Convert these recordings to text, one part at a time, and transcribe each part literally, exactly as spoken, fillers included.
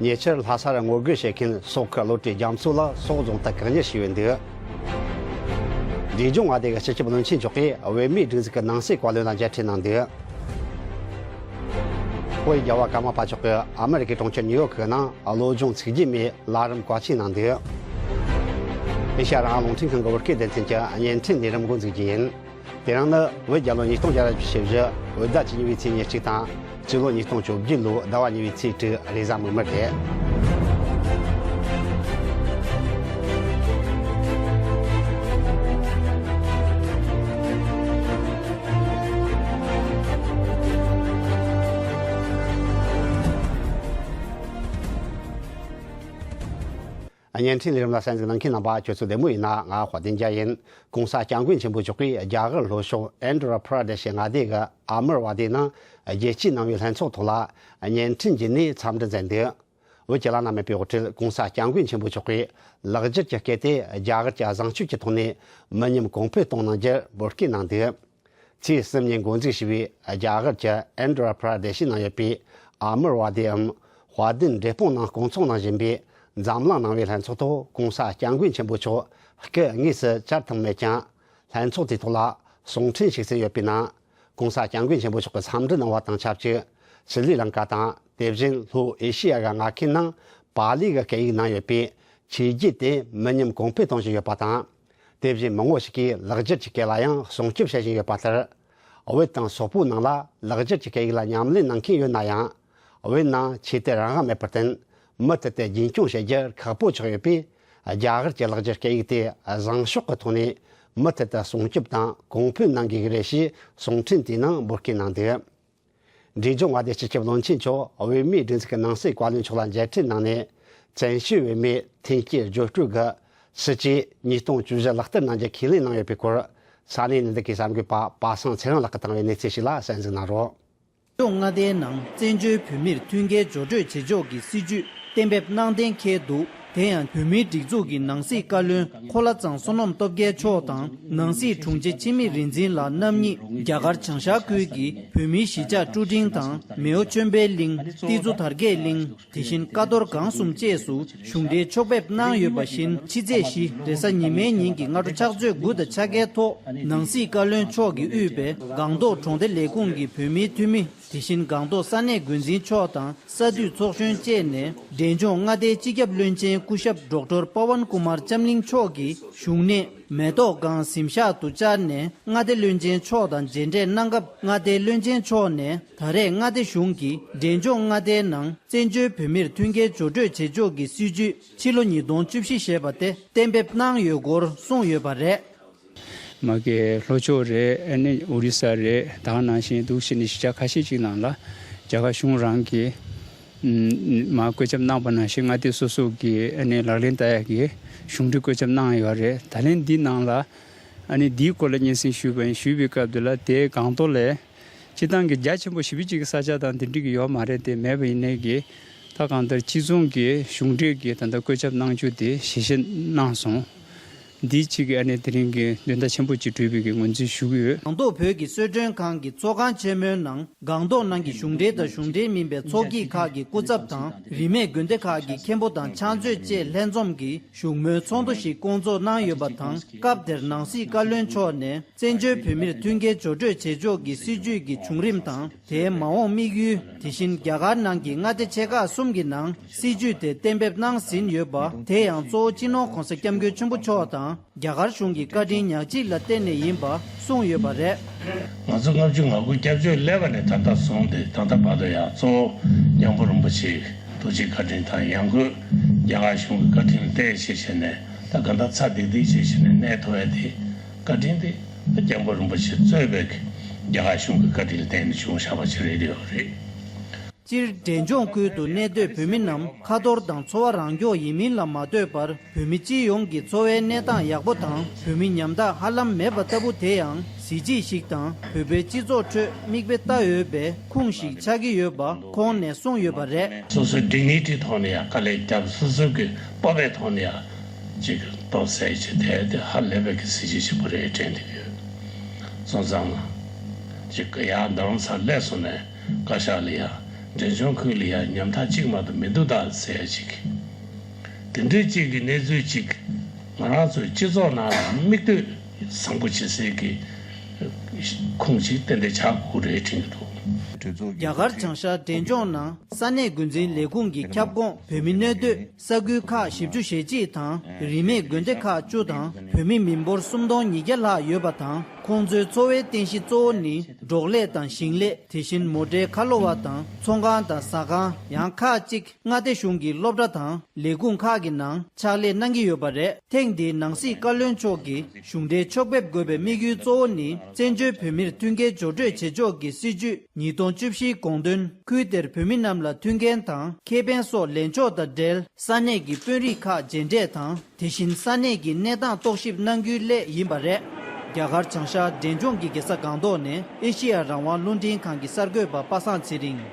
ཉེ་ཆར་ལྷ་སར་ངོ་རྒོལ་བྱེད་མཁན་སོག་ཁུ་བློ་གྲོས་རྒྱ་མཚོ་ལ་སྲོག་རྫོང་དུ་བཀག་ཉར་བྱས་ཡོད་འདུག་འབྲས་ལྗོངས་མངའ་སྡེ་གི་སྤྱི་ཁྱབ་བློན་ཆེན་མཆོག་གིས་བོད་མིའི་སྒྲིག་འཛུགས་ཀྱི་ནང་སྲིད་བཀའ་བློན་ལ་མཇལ་འཕྲད་གནང་འདུག་བོད་རྒྱལ་བ་ཀརྨ་པ་མཆོག་གིས་ཨ་མི་རི་ཀའི་གྲོང་ཁྱེར་ནིའུ་ཡོག་གི་ནང་བློ་སྦྱོང་ཚིག་བརྒྱད་མའི་བླ་རིམ་བཀའ་ཆོས་གནང་འདུག་ཨེ་ཤ་ཡ་རང་དབང་རླུང་འཕྲིན་ཁང་གི་བོད་སྐད་སྡེ་ཚན་གྱི་བརྙན་འཕྲིན་ལས་རིམ་འགོ་འཛུགས་རྒྱུ་ཡིན། དེ་རིང་ནི་བོད་རྒྱལ་ལོ་ཉིས་སྟོང་བརྒྱ་དང་བཞི་བཅུ་ཞེ་བཞི། བོད་ཟླ་བཅུ་གཉིས་པའི་ཚེས་ཉེར་གཅིག་དང་། སྤྱི་ལོ་ཉིས་སྟོང་བཅོ་བརྒྱད་ལོའི་ཟླ་བ་གཉིས་པའི་ཚེས་དྲུག་རེས་གཟའ་མིག་དམར་རེད། བརྙན་འཕྲིན་ལས་རིམ་ལ་གསན་གཟིགས་གནང་མཁན་རྣམ་པ་ཁྱོད་ཚོ་བདེ་མོ་ཡིན་ན། ང་དཔལ་ལྡན་རྒྱལ་ཡིན། ༸གོང་ས་༸སྐྱབས་མགོན་ཆེན་པོ་མཆོག་གིས་རྒྱ་གར་ལྷོ་ཕྱོགས་ཨན་དྷྲ་པྲ་དེ་ཤི་མངའ་སྡེ་གི་ཨ་མར་ཝ་དི་ནང་རྒྱལ་སྤྱིའི་གནང་བའི་ལྷན་ཚོགས་ཐོག་ལ་བརྙན་འཕྲིན་བརྒྱུད་ནས་འཚམས་འདྲི་མཛད་འདུག་བོད་ཀྱི་བླ་ན་མེད་པའི་དབུ་ཁྲིད་༸གོང་ས་༸སྐྱབས་མགོན་ཆེན་པོ་མཆོག་གིས་ལེགས་སྒྱུར་གྱི་སྐད་དེ་རྒྱ་གར་གྱི་བཟང་སྤྱོད་ཀྱི་ཐོག་ནས་མི་ཉམས་གོང་འཕེལ་གཏོང་གནང་རྒྱུར་འབོད་སྐུལ་གནང་འདུག་ཚེས་གསུམ་ཉིན་འགོ་འཛུགས་བྱས་པའི་རྒྱ་གར་གྱི་ཨན་དྷྲ་པྲ་དེ་ཤི་ནང་ཡོད་པའི་ཨ་མར་ཝ་དིའམ་དཔལ་ལྡན་འབྲས་སྤུངས་ནང་སྐོང་ཚོགས་གནང་བཞིན་པའི་འཛམ་གླིང་ནང་པའི་ལྷན་ཚོགས་ཐོག་༸གོང་ས་༸སྐྱབས་མགོན་ཆེན་པོ་མཆོག་སྐུ་དངོས་སུ་བཅར་ཐུབ་མེད་ཀྱང་། ལྷན་ཚོགས་དེའི་ཐོག་ལ་གསུང་འཕྲིན་ཞིག་གསན་ཡོད་པའི་ནང་། ༸གོང་ས་༸སྐྱབས་མགོན་ཆེན་པོ་མཆོག་གིས་འཚམས་འདྲི་གནང་བ་དང་ཆབས་ཅིག་ཤྲི་ལི་ལང་ཀ་དང་། དེ་བཞིན་ལྷོ་ཨེ་ཤི་ཡ་གི་མངའ་ཁུལ་ནང་པཱ་ལི་གི་སྐད་ཡིག་ནང་ཡོད་པའི་ཆོས་བརྒྱུད་དེ་མི་ཉམས་གོང་འཕེལ་གཏོང་བཞིན་ཡོད་པ་དང་། དེ་བཞིན་མང་པོ་ཞིག་གིས་ལེགས་སྒྱུར་གྱི་སྐད་ལ་ཡང་སྲུང་སྐྱོབ་བྱེད་བཞིན་ཡོད་པ་ལྟར། བོད་དང་སོག་པོའི་ནང་ལ་ལེགས་སྒྱུར་གྱི་སྐད་ཡིག་ལ་ཉམས་ལེན་གནང་མཁན་ཡོད་ན་ཡང་། བོད་ནང་ཆོས་དད་རང་དབང་མེད་པར་བརྟེན། མུ་མཐུད་དུ་རྒྱུན་སྐྱོང་བྱེད་རྒྱུ་ཁག་པོ་ཆགས་ཡོད་པས། རྒྱ་གར་གྱི་ལེགས་སྒྱུར་སྐད་ཡིག་དེ་བཟང་ཕྱོགས་ཀྱི་ཐོག་ནས་མུ་མཐུད་དུ་སྲུང་སྐྱོབ་དང་གོང་འཕེལ་གནང་དགོས་ཀྱི་རེད་ཞེས་གསུང་འཕྲིན་དེའི་ནང་འབོད་སྐུལ་གནང་འདུག་འབྲས་ལྗོངས་མངའ་སྡེའི་སྤྱི་ཁྱབ་བློན་ཆེན་མཆོག་བོད་མིའི་སྒྲིག་འཛུགས་ཀྱི་ནང་སྲིད་བཀའ་བློན་མཆོག་ལ་མཇལ་འཕྲད་གནང་ནས། བཙན་བྱོལ་བོད་མིའི་མཐུན་རྐྱེན་སྦྱོར་སྤྲོད་ཀྱི་སྲིད་བྱུས་ཉིས་སྟོང་བཅུ་བཞི་ལག་བསྟར་གནང་རྒྱུ་ཁས་ལེན་གནང་ཡོད་པའི་སྐོར། ས་གནས་ནས་འདི་གའི་གསར་འགོད་པ་པ་སངས་ཚེ་རིང་ལགས་ཀྱིས་བཏང་བའི་གནས་ཚུལ་ཞིག་ལ་གསན་གཟིགས་གནང་རོགས། འབྲས་ལྗོངས་མངའ་སྡེའི་ནང་བཙན་བྱོལ་བོད་མིར་མཐུན་རྐྱེན་སྦྱོར་སྤྲོད་བྱེད་ཕྱོགས་ཀྱི་སྲིད་བྱུས་གཏན་འབེབས་གནང་གཏན་འཁེལ་འདུག་དེ་ཡང་བོད་མིའི་སྒྲིག་འཛུགས་ཀྱི་ནང་སྲིད་བཀའ་བློན་ཁོ་ལ་ཚང་བསོད་ནམས་སྟོབས་རྒྱལ་མཆོག་དང་། ནང་སྲིད་དྲུང་ཆེ་འཆི་མེད་རིག་འཛིན་ལགས་རྣམ་གཉིས་རྒྱ་གར་བྱང་ཤར་ཁུལ་གྱི་བོད་མིའི་གཞིས་ཆགས་ཀྲུ་ཀྲིང་དང་། མེའོ་ཆོས་འཕེལ་གླིང་། ཏི་ཛུ་དར་རྒྱས་གླིང་། དེ་བཞིན་ཀ་རྡོར་སྒང་གསུམ་བཅས་སུ་གཞུང་འབྲེལ་ཕྱོགས་ཕེབས་གནང་ཡོད་པ་བཞིན། ཕྱི་ཚེས་བཞི་རེས་གཟའ་ཉི་མའི་ཉིན་གྱི་སྔ་དྲོ་ཕྱག་ཚོད་དགུ་དང་ཕྱེད་ཀའི་ཐོག་ནང་སྲིད་བཀའ་བློན་མཆོག་གིས་དབུས་པའི་སྒང་ཏོག་གྲོང་སྡེ་ལས་ཁུངས་ཀྱི་བོད་མིའི་འཐུས་མི། དེ་བཞིན་སྒང་ཏོག་ས་གནས་འགོ་འཛིན་མཆོག་དང་ས་འཐུས་ཚོགས་གཞོན་བཅས་ནས། འབྲས་ལྗོངས་མངའ་སྡེའི་སྤྱི་ཁྱབ་བློན་ཆེན་སྐུ་ཞབས་ཌོག་ཊར་པ་ཝན་ཀུ་མར་ལྕམ་གླིང་མཆོག་གིས་བཞུགས་གནས་མེ་ཏོག་སྒང་གཟིམ་ཤག་ཏུ་བཅར་ནས། མངའ་སྡེ་བློན་ཆེན་མཆོག་དང་མཇལ་འཕྲད་གནང་སྐབས། མངའ་སྡེའི་བློན་ཆེན་མཆོག་ནས་ད་རེས་མངའ་སྡེ་གཞུང་གིས་འབྲས་ལྗོངས་མངའ་སྡེའི་ནང་བཙན་བྱོལ་བོད་མིར་མཐུན་རྐྱེན་སྦྱོར་སྤྲོད་བྱེད་ཕྱོགས་ཀྱི་སྲིད་བྱུས་ཕྱི་ལོ་ཉིས་སྟོང་བཅུ་བཞི་ཞེས་པ་དེ་གཏན་འབེབས་གནང་ཡོད་སྐོར་གསུངས་ཡོད་པ་རེད། མ་གི་ལྷོ་ཕྱོགས་རེད། ཨ་ནི་ཨོ་རི་ས་རེད། ད་ག་ནང་བཞིན་འདུག་བྱས་ནས་གཞིས་ཆགས་ཁ་ཤས་ཅིག་ནང་ལ་རྒྱ་གར་གཞུང་རང་གིས་ཨམ་མར་བཀོད་ཁྱབ་གནང་པ་ནང་བཞིན་མངའ་སྡེ་སོ་སོ་གིས་ཨ་ནི་ལག་ལེན་བསྟར་ཡག་གི་གཞུང་འབྲེལ་བཀོད་ཁྱབ་གནང་ཡོད་རེད། ད་ལན་འདི་ནང་ལ་ཨ་ནི་འདིའི་སྐོར་ལ་སྙན་སེང་ཞུས་པ་ཡིན། ཞུས་པའི་སྐབས་དེ་ལ་དེའི་སྒང་ཏོག་ལས་སྤྱིར་བཏང་གི་རྒྱ་ཆེན་པོ་ཞེ་པོ་ཅིག་གི་ས་ཆ་དང་དེ་འདྲ་གི་ཡོད་མ་རེད། དེ་མེད་པ་ཡིན་ནའི་གི་ད་གང་ལྟར་སྤྱི་མཚུངས་ཀྱི་གཞུང་འབྲེལ་གྱི་ད་ལྟ་བཀོད་ཁྱབ་གནང་རྒྱུ་དེ་ཞལ་བཞེས་གནང་སོང་། འདི་གཅིག་གི་ཨ་ནི་དེ་རིང་གི་འདོན་ཐག་ཆེན་པོ་ཅིག་གྲུབ་པའི་གི་ངོས་འཛིན་ཞུ་གི་ཡོད། སྒང་ཏོག་བོད་ཀྱི་གསོལ་མགྲོན་ཁང་གི་ཚོགས་ཁང་ཆེན་མོའི་ནང་སྒང་ཏོག་ནང་གི་གཞུང་འབྲེལ་དང་གཞུང་འབྲེལ་མིན་པའི་ཚོགས་སྐྱིད་ཁག་གི་སྐུ་ཚབ་དང་། རིས་མེད་དགོན་སྡེ་ཁག་གི་མཁན་པོ་དང་ཕྱག་མཛོད་བཅས་ལྷན་འཛོམས་ཀྱིས་བཞུགས་མོལ་ཚོགས་འདུ་ཞིག་བསྐོང་ཚོགས་གནང་ཡོད་པ་དང་། སྐབས་དེར་ནང་སྲིད་བཀའ་བློན་མཆོག་ནས། བཙན་བྱོལ་བོད་མིར་མཐུན་རྐྱེན་སྦྱོར་སྤྲོད་བྱེད་ཕྱོགས་ཀྱི་སྲིད་བྱུས་ཀྱི་བྱུང་རིམ་དང་། དེའི་མ་འོངས་དམིགས་ཡུལ། དེ་བཞིན་རྒྱ་གར་ནང་གི་མངའ་སྡེ་ཆེ་ཁག་གསུམ་གྱི་ནང་སྲིད་བྱུས་དེ་གཏན་འབེབས་གནང་ཟིན་ཡོད་པ། དེ་ཡང་གཙོ་བོ་སྤྱི་ནོར་༸གོང་ས་༸སྐྱབས་མགོན་ཆེན་པོ་མཆོག་དང་རྒྱ་གར་གཞུང་གི་བཀའ་དྲིན་ཉག་གཅིག་ལ་བརྟེན་ནས་ཡིན་པ་གསུངས་ཡོད་པ་རེད། ང་ཚོ་ལྔ་བཅུ་ང་དགུ་སྐྱབས་བཅོལ་སླེབས་པ་ནས་ད་ལྟ་བཟུང་སྟེ། ད་ལྟ་བར་དུ་ཡང་གཙོ་བོ་མཉམ་པོ་རིན་པོ་ཆེའི་ཐུགས་རྗེ་བཀའ་དྲིན་དང་། ཡང་སྒོས་རྒྱ་གར་གཞུང་གི་བཀའ་དྲིན་ལ་བརྟེན་བྱས་བྱས་ནས། ད་ག་འདྲ་ཚ་ཏིག་ཏིག་བྱས་བྱས་ནས་གནས་ཐུབ་ཡ་དེ། བཀའ་དྲིན་དེ་སྐྱབས་མགོན་རིན་པོ་ཆེ་གཙོས་པའི་རྒྱ་གར་གཞུང་གི་བཀའ་དྲིན་ལ་བརྟེན་ནས་བྱུང་བཞག་པ་ཞིག་རེད་ཡོད་རེད། སྤྱིར་འབྲས་ལྗོངས་ཁུལ་དུ་གནས་སྡོད་བོད་མི་རྣམས་ཁ་ཐོར་དང་འཚོ་བ་རང་སྐྱོང་ཡིན་མིན་ལ་མ་ལྟོས་པར། བོད་མི་སྤྱི་ཡོངས་ཀྱི་འཚོ་བའི་གནས་སྟངས་ཡག་པོ་དང་། བོད་མི་ཉམ་ཐག་ཧ་ལམ་མེད་པ་ལྟ་བུ་དེ་ཡང་གཟི་བརྗིད་ཞིག་དང་། བོད་པའི་སྤྱི་ཚོགས་ཁྲོད་མིག་དཔེ་ལྟ་འོས་པའི་ཁུངས་ཤིག་ཆགས་ཀྱི་ཡོད་པ་ཁོང་ནས་གསུངས་ཡོད་པ་རེད། སོ་སོའི་ཌིག་ནི་ཊི་ཐོག་ནས་ཡང་དཀའ་ལས་བརྒྱབ། སོ་སོ་གི་སྤོབས་པའི་ཐོག་ནས་ཡང་ཅིག་སྟོབས་ཟད་ཅིག་དེ་དེ་ཧ་ལས་པའི་གི་གཟི་བརྗིད་ཆེན་པོ་རེད་དྲན་གྱི་ཡོད། སོང་ཙང་ཅིག་ཡང་རྡ་རམ་ས་ལ་སླེབས་སོང་ནས་བཀའ་ཤག་ལ་ཡང་ འབྲས་ལྗོངས་ཁུལ་ལ་ཡང་ཉམ་ཐག་གཅིག་མ་གཏོགས་མི་འདུག་ད་ཟེར་ཡ་ཅིག་དེ་འདྲའི་གཅིག་གི་གནས་ཚུལ་གཅིག་ང་རང་ཚོའི་སྤྱི་ཚོགས་ནང་ལ་མིག་ལྟོས་བཟང་པོ་བྱེད་སའི་གི་ཁུངས་ཅིག་ཏན་ཏན་ཆགས་དགོས་རེད་དྲན་གྱི་འདུག་རྒྱ་གར་བྱང་ཤར་འབྲས་ལྗོངས་ནང་ས་གནས་འགོ་འཛིན་ལས་ཁུངས་ཀྱི་ཁྱབ་ཁོངས་བོད་མི་གནས་སྡོད་ས་ཁུལ་ཁག་བཞི་བཅུ་ཞེ་གཅིག་དང་རིས་མེད་དགོན་སྡེ་ཁག་བཅུ་དང་བོད་མི་མི་འབོར་སུམ་སྟོང་ཉིས་བརྒྱ་ལྷག་ཡོད་པ་དང་། ཁོང་ཚོའི་འཚོ་བའི་རྟེན་གཞི་གཙོ་བོ་ནི་འབྲོག་ལས་དང་ཞིང་ལས། དེ་བཞིན་མོ་ཊའི་ཁ་ལོ་བ་དང་ཚོང་ཁང་དང་ཟ་ཁང་། ཡང་ཁག་ཅིག་མངའ་སྡེ་གཞུང་གི་སློབ་གྲྭ་དང་ལས་ཁུངས་ཁག་གི་ནང་ཕྱག་ལས་གནང་གི་ཡོད་པ་རེད། ཐེངས་འདིའི་ནང་སྲིད་བཀའ་བློན་མཆོག་གིས་གཞུང་འབྲེལ་ཕྱོགས་ཕེབས་དགོས་པའི་དམིགས་ཡུལ་གཙོ་བོ་ནི་བཙན་བྱོལ་བོད་མིར་མཐུན་རྐྱེན་སྦྱོར་སྤྲོད་བྱེད་ཕྱོགས་ཀྱི་སྲིད་བྱུས་ཉིས་སྟོང་བཅུ་བཞིའི་དགོངས་དོན། ཁུལ་དེར་བོད་མི་རྣམས་ལ་མཐུན་རྐྱེན་དང་ཁེ་ཕན་སོགས་ལེན་ཕྱོགས་དང་འབྲེལ་ས་གནས་ཀྱི་དཔོན་རིགས་ཁག་མཇལ་འཕྲད་དང་། དེ་བཞིན་ས་གནས་ཀྱི་གནས་སྟངས་རྟོག་ཞིབ་གནང་རྒྱུའི་སླད་ཡིན་པ་རེད། རྒྱ་གར་བྱང་ཤར་འབྲས་ལྗོངས་ཀྱི་རྒྱལ་ས་སྒང་ཏོག་ནས་ཨེ་ཤེ་ཡ་རང་དབང་རླུང་འཕྲིན་ཁང་གི་གསར་འགོད་པ་པ་སངས་ཚེ་རིང་།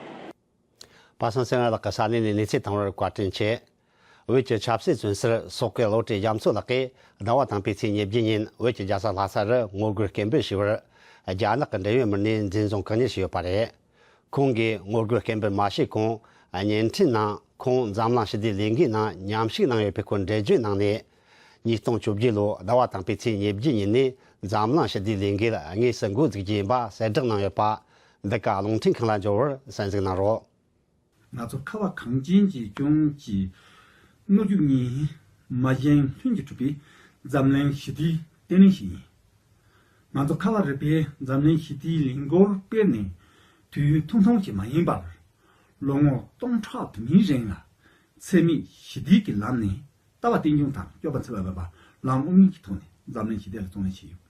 པ་སངས་ཚེ་རིང་ལགས་ཀྱིས་ས་གནས་ནས་གནས་ཚུལ་བཏང་བར་བཀའ་དྲིན་ཆེ། བོད་ཀྱི་ཆབ་སྲིད་བཙོན་ཟུར་སོག་ཀི་བློ་གྲོས་རྒྱ་མཚོ་ལགས་ཀྱིས་ཟླ་བ་དང་པོའི་ཚེས་ཉེར་བརྒྱད་ཉིན་བོད་ཀྱི་རྒྱལ་ས་ལྷ་ས་རུ་ངོ་རྒོལ་སྐད་འབོད་ཞུས་པར། རྒྱ་ནག་གི་འབྲེལ་ཡོད་མི་སྣས་འཛིན་བཟུང་བཀག་ཉར་བྱས་ཡོད་པ་རེད། ཁོང་གིས་ངོ་རྒོལ་སྐད་འབོད་མ་བྱས་གོང་། བརྙན་འཕྲིན་ནང་ཁོང་འཛམ་གླིང་ཞི་བདེའི་ལས་འགུལ་ནང་མཉམ་ཞུགས་གནང་ཡོད་པའི་སྐོར་འགྲེལ་བརྗོད་གནང་ནས། ཉིས་སྟོང་བཅོ་བརྒྱད་ལོའི་ཟླ་བ་དང་པོའི་ཚེས་ཉེར་བརྒྱད་ཉིན་ནས་འཛམ་གླིང་ཞི་བདེའི་ལས་འགུལ་དངོས་སུ་འགོ་འཛུགས་རྒྱུ་ཡིན་པ་གསལ་བསྒྲགས་གནང་ཡོད་པ། འདི་ག་རླུང་འཕྲིན་ཁང་ལ་འབྱོར་བར་གསན་གཟིགས་གནང་རོགས། ང་ཚོ་ཁ་བ་གངས་ཅན་གྱི་ལྗོངས་ཀྱི་སྣོད་བཅུད་གཉིས་མ་གཞན་ལྷུན་གྱིས་གྲུབ་པའི་འཛམ་གླིང་ཞི་བདེའི་རྟེན་རིང་ཞིག་ཡིན། ང་ཚོ་ཁ་བ་རི་པས་འཛམ་གླིང་ཞི་བདེའི་ལས་འགུལ་སྤེལ་ནས་དུས་ཡུན་ཐུང་ཐུང་ཞིག་མ་ཡིན་པར། ལོ་ངོ་སྟོང་ཕྲག་དུ་མའི་རིང་ལ་འཚེ་མེད་ཞི་བདེ་གི་ལམ་ནས་ལྟ་བ་རྟེན་འབྱུང་དང་སྤྱོད་པ་འཚེ་བ་མེད་པ་ལམ་དབུ་མའི་གི་ཐོག་ནས་འཛམ་གླིང་ཞི་བདེ་ལ་བརྩོན་ལེན་བྱས་ཡོད།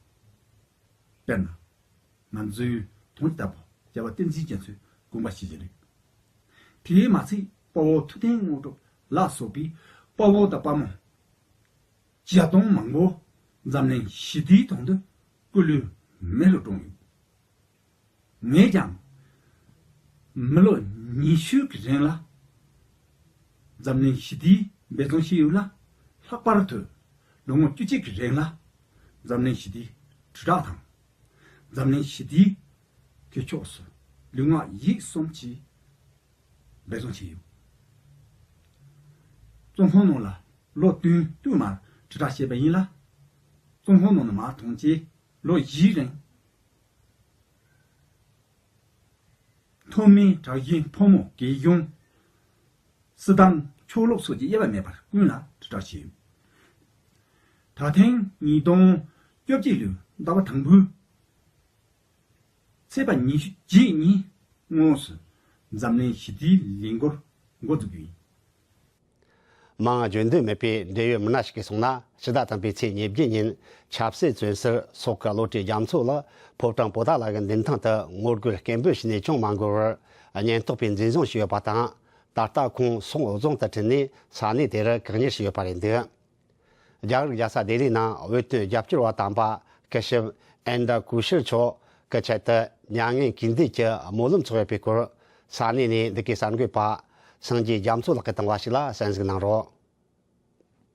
དཔེར་ན། ང་ཚོའི་དུང་ལྟ་བུ་རྒྱལ་བ་བསྟན་འཛིན་རྒྱ་མཚོའི་དགོངས་པ་ཞིག་ཡིན་རེད། དེས་མ་ཚད་དཔའ་བོ་ཐུབ་བསྟན་དངོས་གྲུབ་ལ་སོགས་པའི་དཔའ་བོ་དང་དཔའ་མོ་བརྒྱ་སྟོང་མང་པོ་འཛམ་གླིང་ཞི་བདེའི་དོན་དུ་སྐུ་ལུས་མེ་རུ་བཀྲོངས་ཡོད། ངས་ཀྱང་མི་ལོ་ཉི་ཤུ་གི་རིང་ལ་འཛམ་གླིང་ཞི་བདེའི་འབད་བརྩོན་བྱས་ཡོད་ལ། ལྷག་པར་དུ་ལོ་ངོ་བཅུ་གཅིག་གི་རིང་ལ་འཛམ་གླིང་ཞི་བདེའི་དྲིལ་བསྒྲགས་དང་། འཛམ་གླིང་ཞི་བདེའི་དེ་ཕྱོགས་སུ་ལུས་ངག་ཡིད་གསུམ་གྱིས་འབད་བརྩོན་བྱས་ཡོད། བཙོན་ཁང་ནང་ལ་ལོ་བདུན་བསྟུད་མར་དྲིལ་བསྒྲགས་བྱས་པ་ཡིན་ལ། བཙོན་ཁང་ནང་ནས་མར་ཐོན་རྗེས་ལོ་བཞིའི་རིང་། མཐོ་དམན་གྲགས་ཅན་ཕོ་མོ་རྒན་གཞོན། སྲིད་དང་ཆོས་ལུགས་སོགས་ཀྱི་དབྱེ་བ་མེད་པར་ཀུན་ལ་དྲིལ་བསྒྲགས་བྱས་ཡོད། ད་ཐེངས་ཉིས་སྟོང་བཅོ་བརྒྱད་ལོའི་ཟླ་བ་དང་པོའི་ཚེས་པ་ཉི་ཤུ་རྗེས་ཉིན་དངོས་སུ་འཛམ་གླིང་ཞི་བདེའི་ལས་འགུལ་འགོ་འཛུགས་རྒྱུ་ཡིན། མིང་བརྗོད་འདོད་མེད་པའི་འབྲེལ་ཡོད་མི་སྣ་ཞིག་གིས་གསུངས་ན། ཕྱི་ཟླ་དང་པོའི་ཚེས་ཉེར་བརྒྱད་ཉིན་ཆབ་སྲིད་བཙོན་ཟུར་སོག་གི་བློ་གྲོས་རྒྱ་མཚོ་ལགས་ཕོ་བྲང་པོ་ཏཱ་ལ་གི་མདུན་ཐང་དུ་ངོ་རྒོལ་སྐད་འབོད་བྱས་ནས་ཅུང་མ་འགོར་བར་ཉེན་རྟོག་པས་འཛིན་བཟུང་བྱས་ཡོད་པ་དང་། ད་ལྟ་ཁོང་སོག་རྫོང་དུ་ཁྲིད་ནས་ས་གནས་དེར་བཀག་ཉར་བྱས་ཡོད་པ་རེད་འདུག་རྒྱ་གར་རྒྱལ་ས་ལྡི་ལིའི་ནང་བོད་དོན་རྒྱབ་སྐྱོར་བ་དམ་པ་སྐུ་ཞབས་ཨེན་ད་ཀུ་ཤལ་མཆོག་གི་ཆེད་དུ་མྱ་ངན་གུས་འདུད་ཀྱི་སྨོན་ལམ་ཚོགས་ཡོད་པའི་སྐོར་ས་གནས་ནས་འདི་གའི་གསར་འགོད་པ་སངས་རྒྱས་རྒྱ་མཚོ་ལགས་ཀྱིས་བཏང་བ་ཞིག་ལ་གསན་གཟིགས་གནང་རོགས།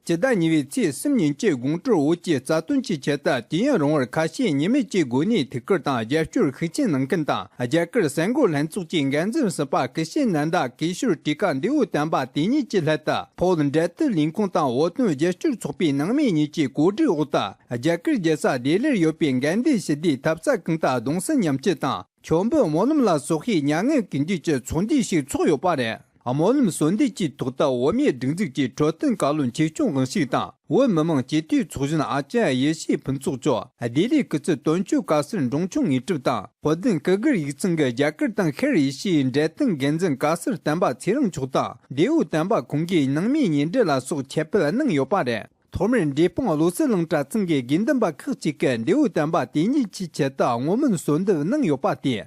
སྤྱི་ཟླ་གཉིས་པའི་ཚེས་གསུམ་ཉིན་གྱི་དགོང་དྲོར་བོད་ཀྱི་རྩ་དོན་གྱི་ཆེད་དུ་དུས་ཡུན་རིང་བར་ཁ་ཞེ་གཉིས་མེད་ཀྱི་སྒོ་ནས་ཐུགས་ཁུར་དང་རྒྱབ་སྐྱོར་ཤུགས་ཆེན་གནང་མཁན་དང་། རྒྱ་གར་གསར་འགོད་ལྷན་ཚོགས་ཀྱི་འགན་འཛིན་གསར་པ་ཀི་ཤི་ནན་ད་ཀེ་ཤོར་ཊི་ཀ་འདས་པོ་དམ་པ་དེ་ཉིད་ཀྱི་སླད་དུ། ཕོ་བོད་འབྲེལ་མཐུད་ལས་ཁུངས་དང་བོད་དོན་རྒྱབ་སྐྱོར་ཚོགས་པའི་ནང་མི་གཉིས་ཀྱི་གོ་སྒྲིག་འོག་ཏུ། རྒྱ་གར་རྒྱལ་ས་ལྡི་ལིར་ཡོད་པའི་དགའ་ལྡན་ཞི་བདེའི་ཐབ་ཚང་ཁང་དུ་གདུང་སེམས་མཉམ་སྐྱེད་དང་། མཆོད་འབུལ་སྨོན་ལམ་ལ་སོགས་པའི་མྱ་ངན་གུས་འདུད་ཀྱི་ཚོགས་འདུ་ཞིག་ཚོགས་ཡོད་པ་རེད། སྨོན་ལམ་གསོལ་འདེབས་ཀྱི་ཐོག་ཏུ་བོད་མིའི་སྒྲིག་འཛུགས་ཀྱི་འཕྲོད་བསྟེན་བཀའ་བློན་ཆོས་སྐྱོང་དབང་ཕྱུག་དང་། བོད་མི་མང་སྤྱི་འཐུས་ཚོགས་གཞོན་ཨ་ཅརྱ་ཡེ་ཤེས་ཕུན་ཚོགས་མཆོག་ལྡི་ལིའི་སྐུ་ཚབ་དོན་གཅོད་བཀའ་ཟུར་འབྲོང་ཆུང་དངོས་གྲུབ་དང་། དཔལ་ལྡན་སྐུ་སྒེར་ཡིག་ཚང་གི་རྒྱ་གར་དང་ཤར་ཨེ་ཤི་ཡའི་འབྲེལ་མཐུད་འགན་འཛིན་བཀའ་ཟུར་བསྟན་པ་ཚེ་རིང་མཆོག་དང་། འདས་པོ་དམ་པ་ཁོང་གིས་ནང་མིའི་ཉེ་འབྲེལ་ལ་སོགས་ཁྱབ་སྤེལ་གནང་ཡོད་པ་རེད། ཐོག་མར་འབྲས་སྤུངས་བློ་གསལ་གླིང་གྲྭ་ཚང་གི་དགེ་འདུན་པ་ཁག་ཅིག་གིས་འདས་པོ་དམ་པ་དེ་ཉིད་ཀྱི་ཆེད་དུ་བསྔོ་སྨོན་གསོལ་འདེབས་གནང་ཡོད་པ་སྟེ།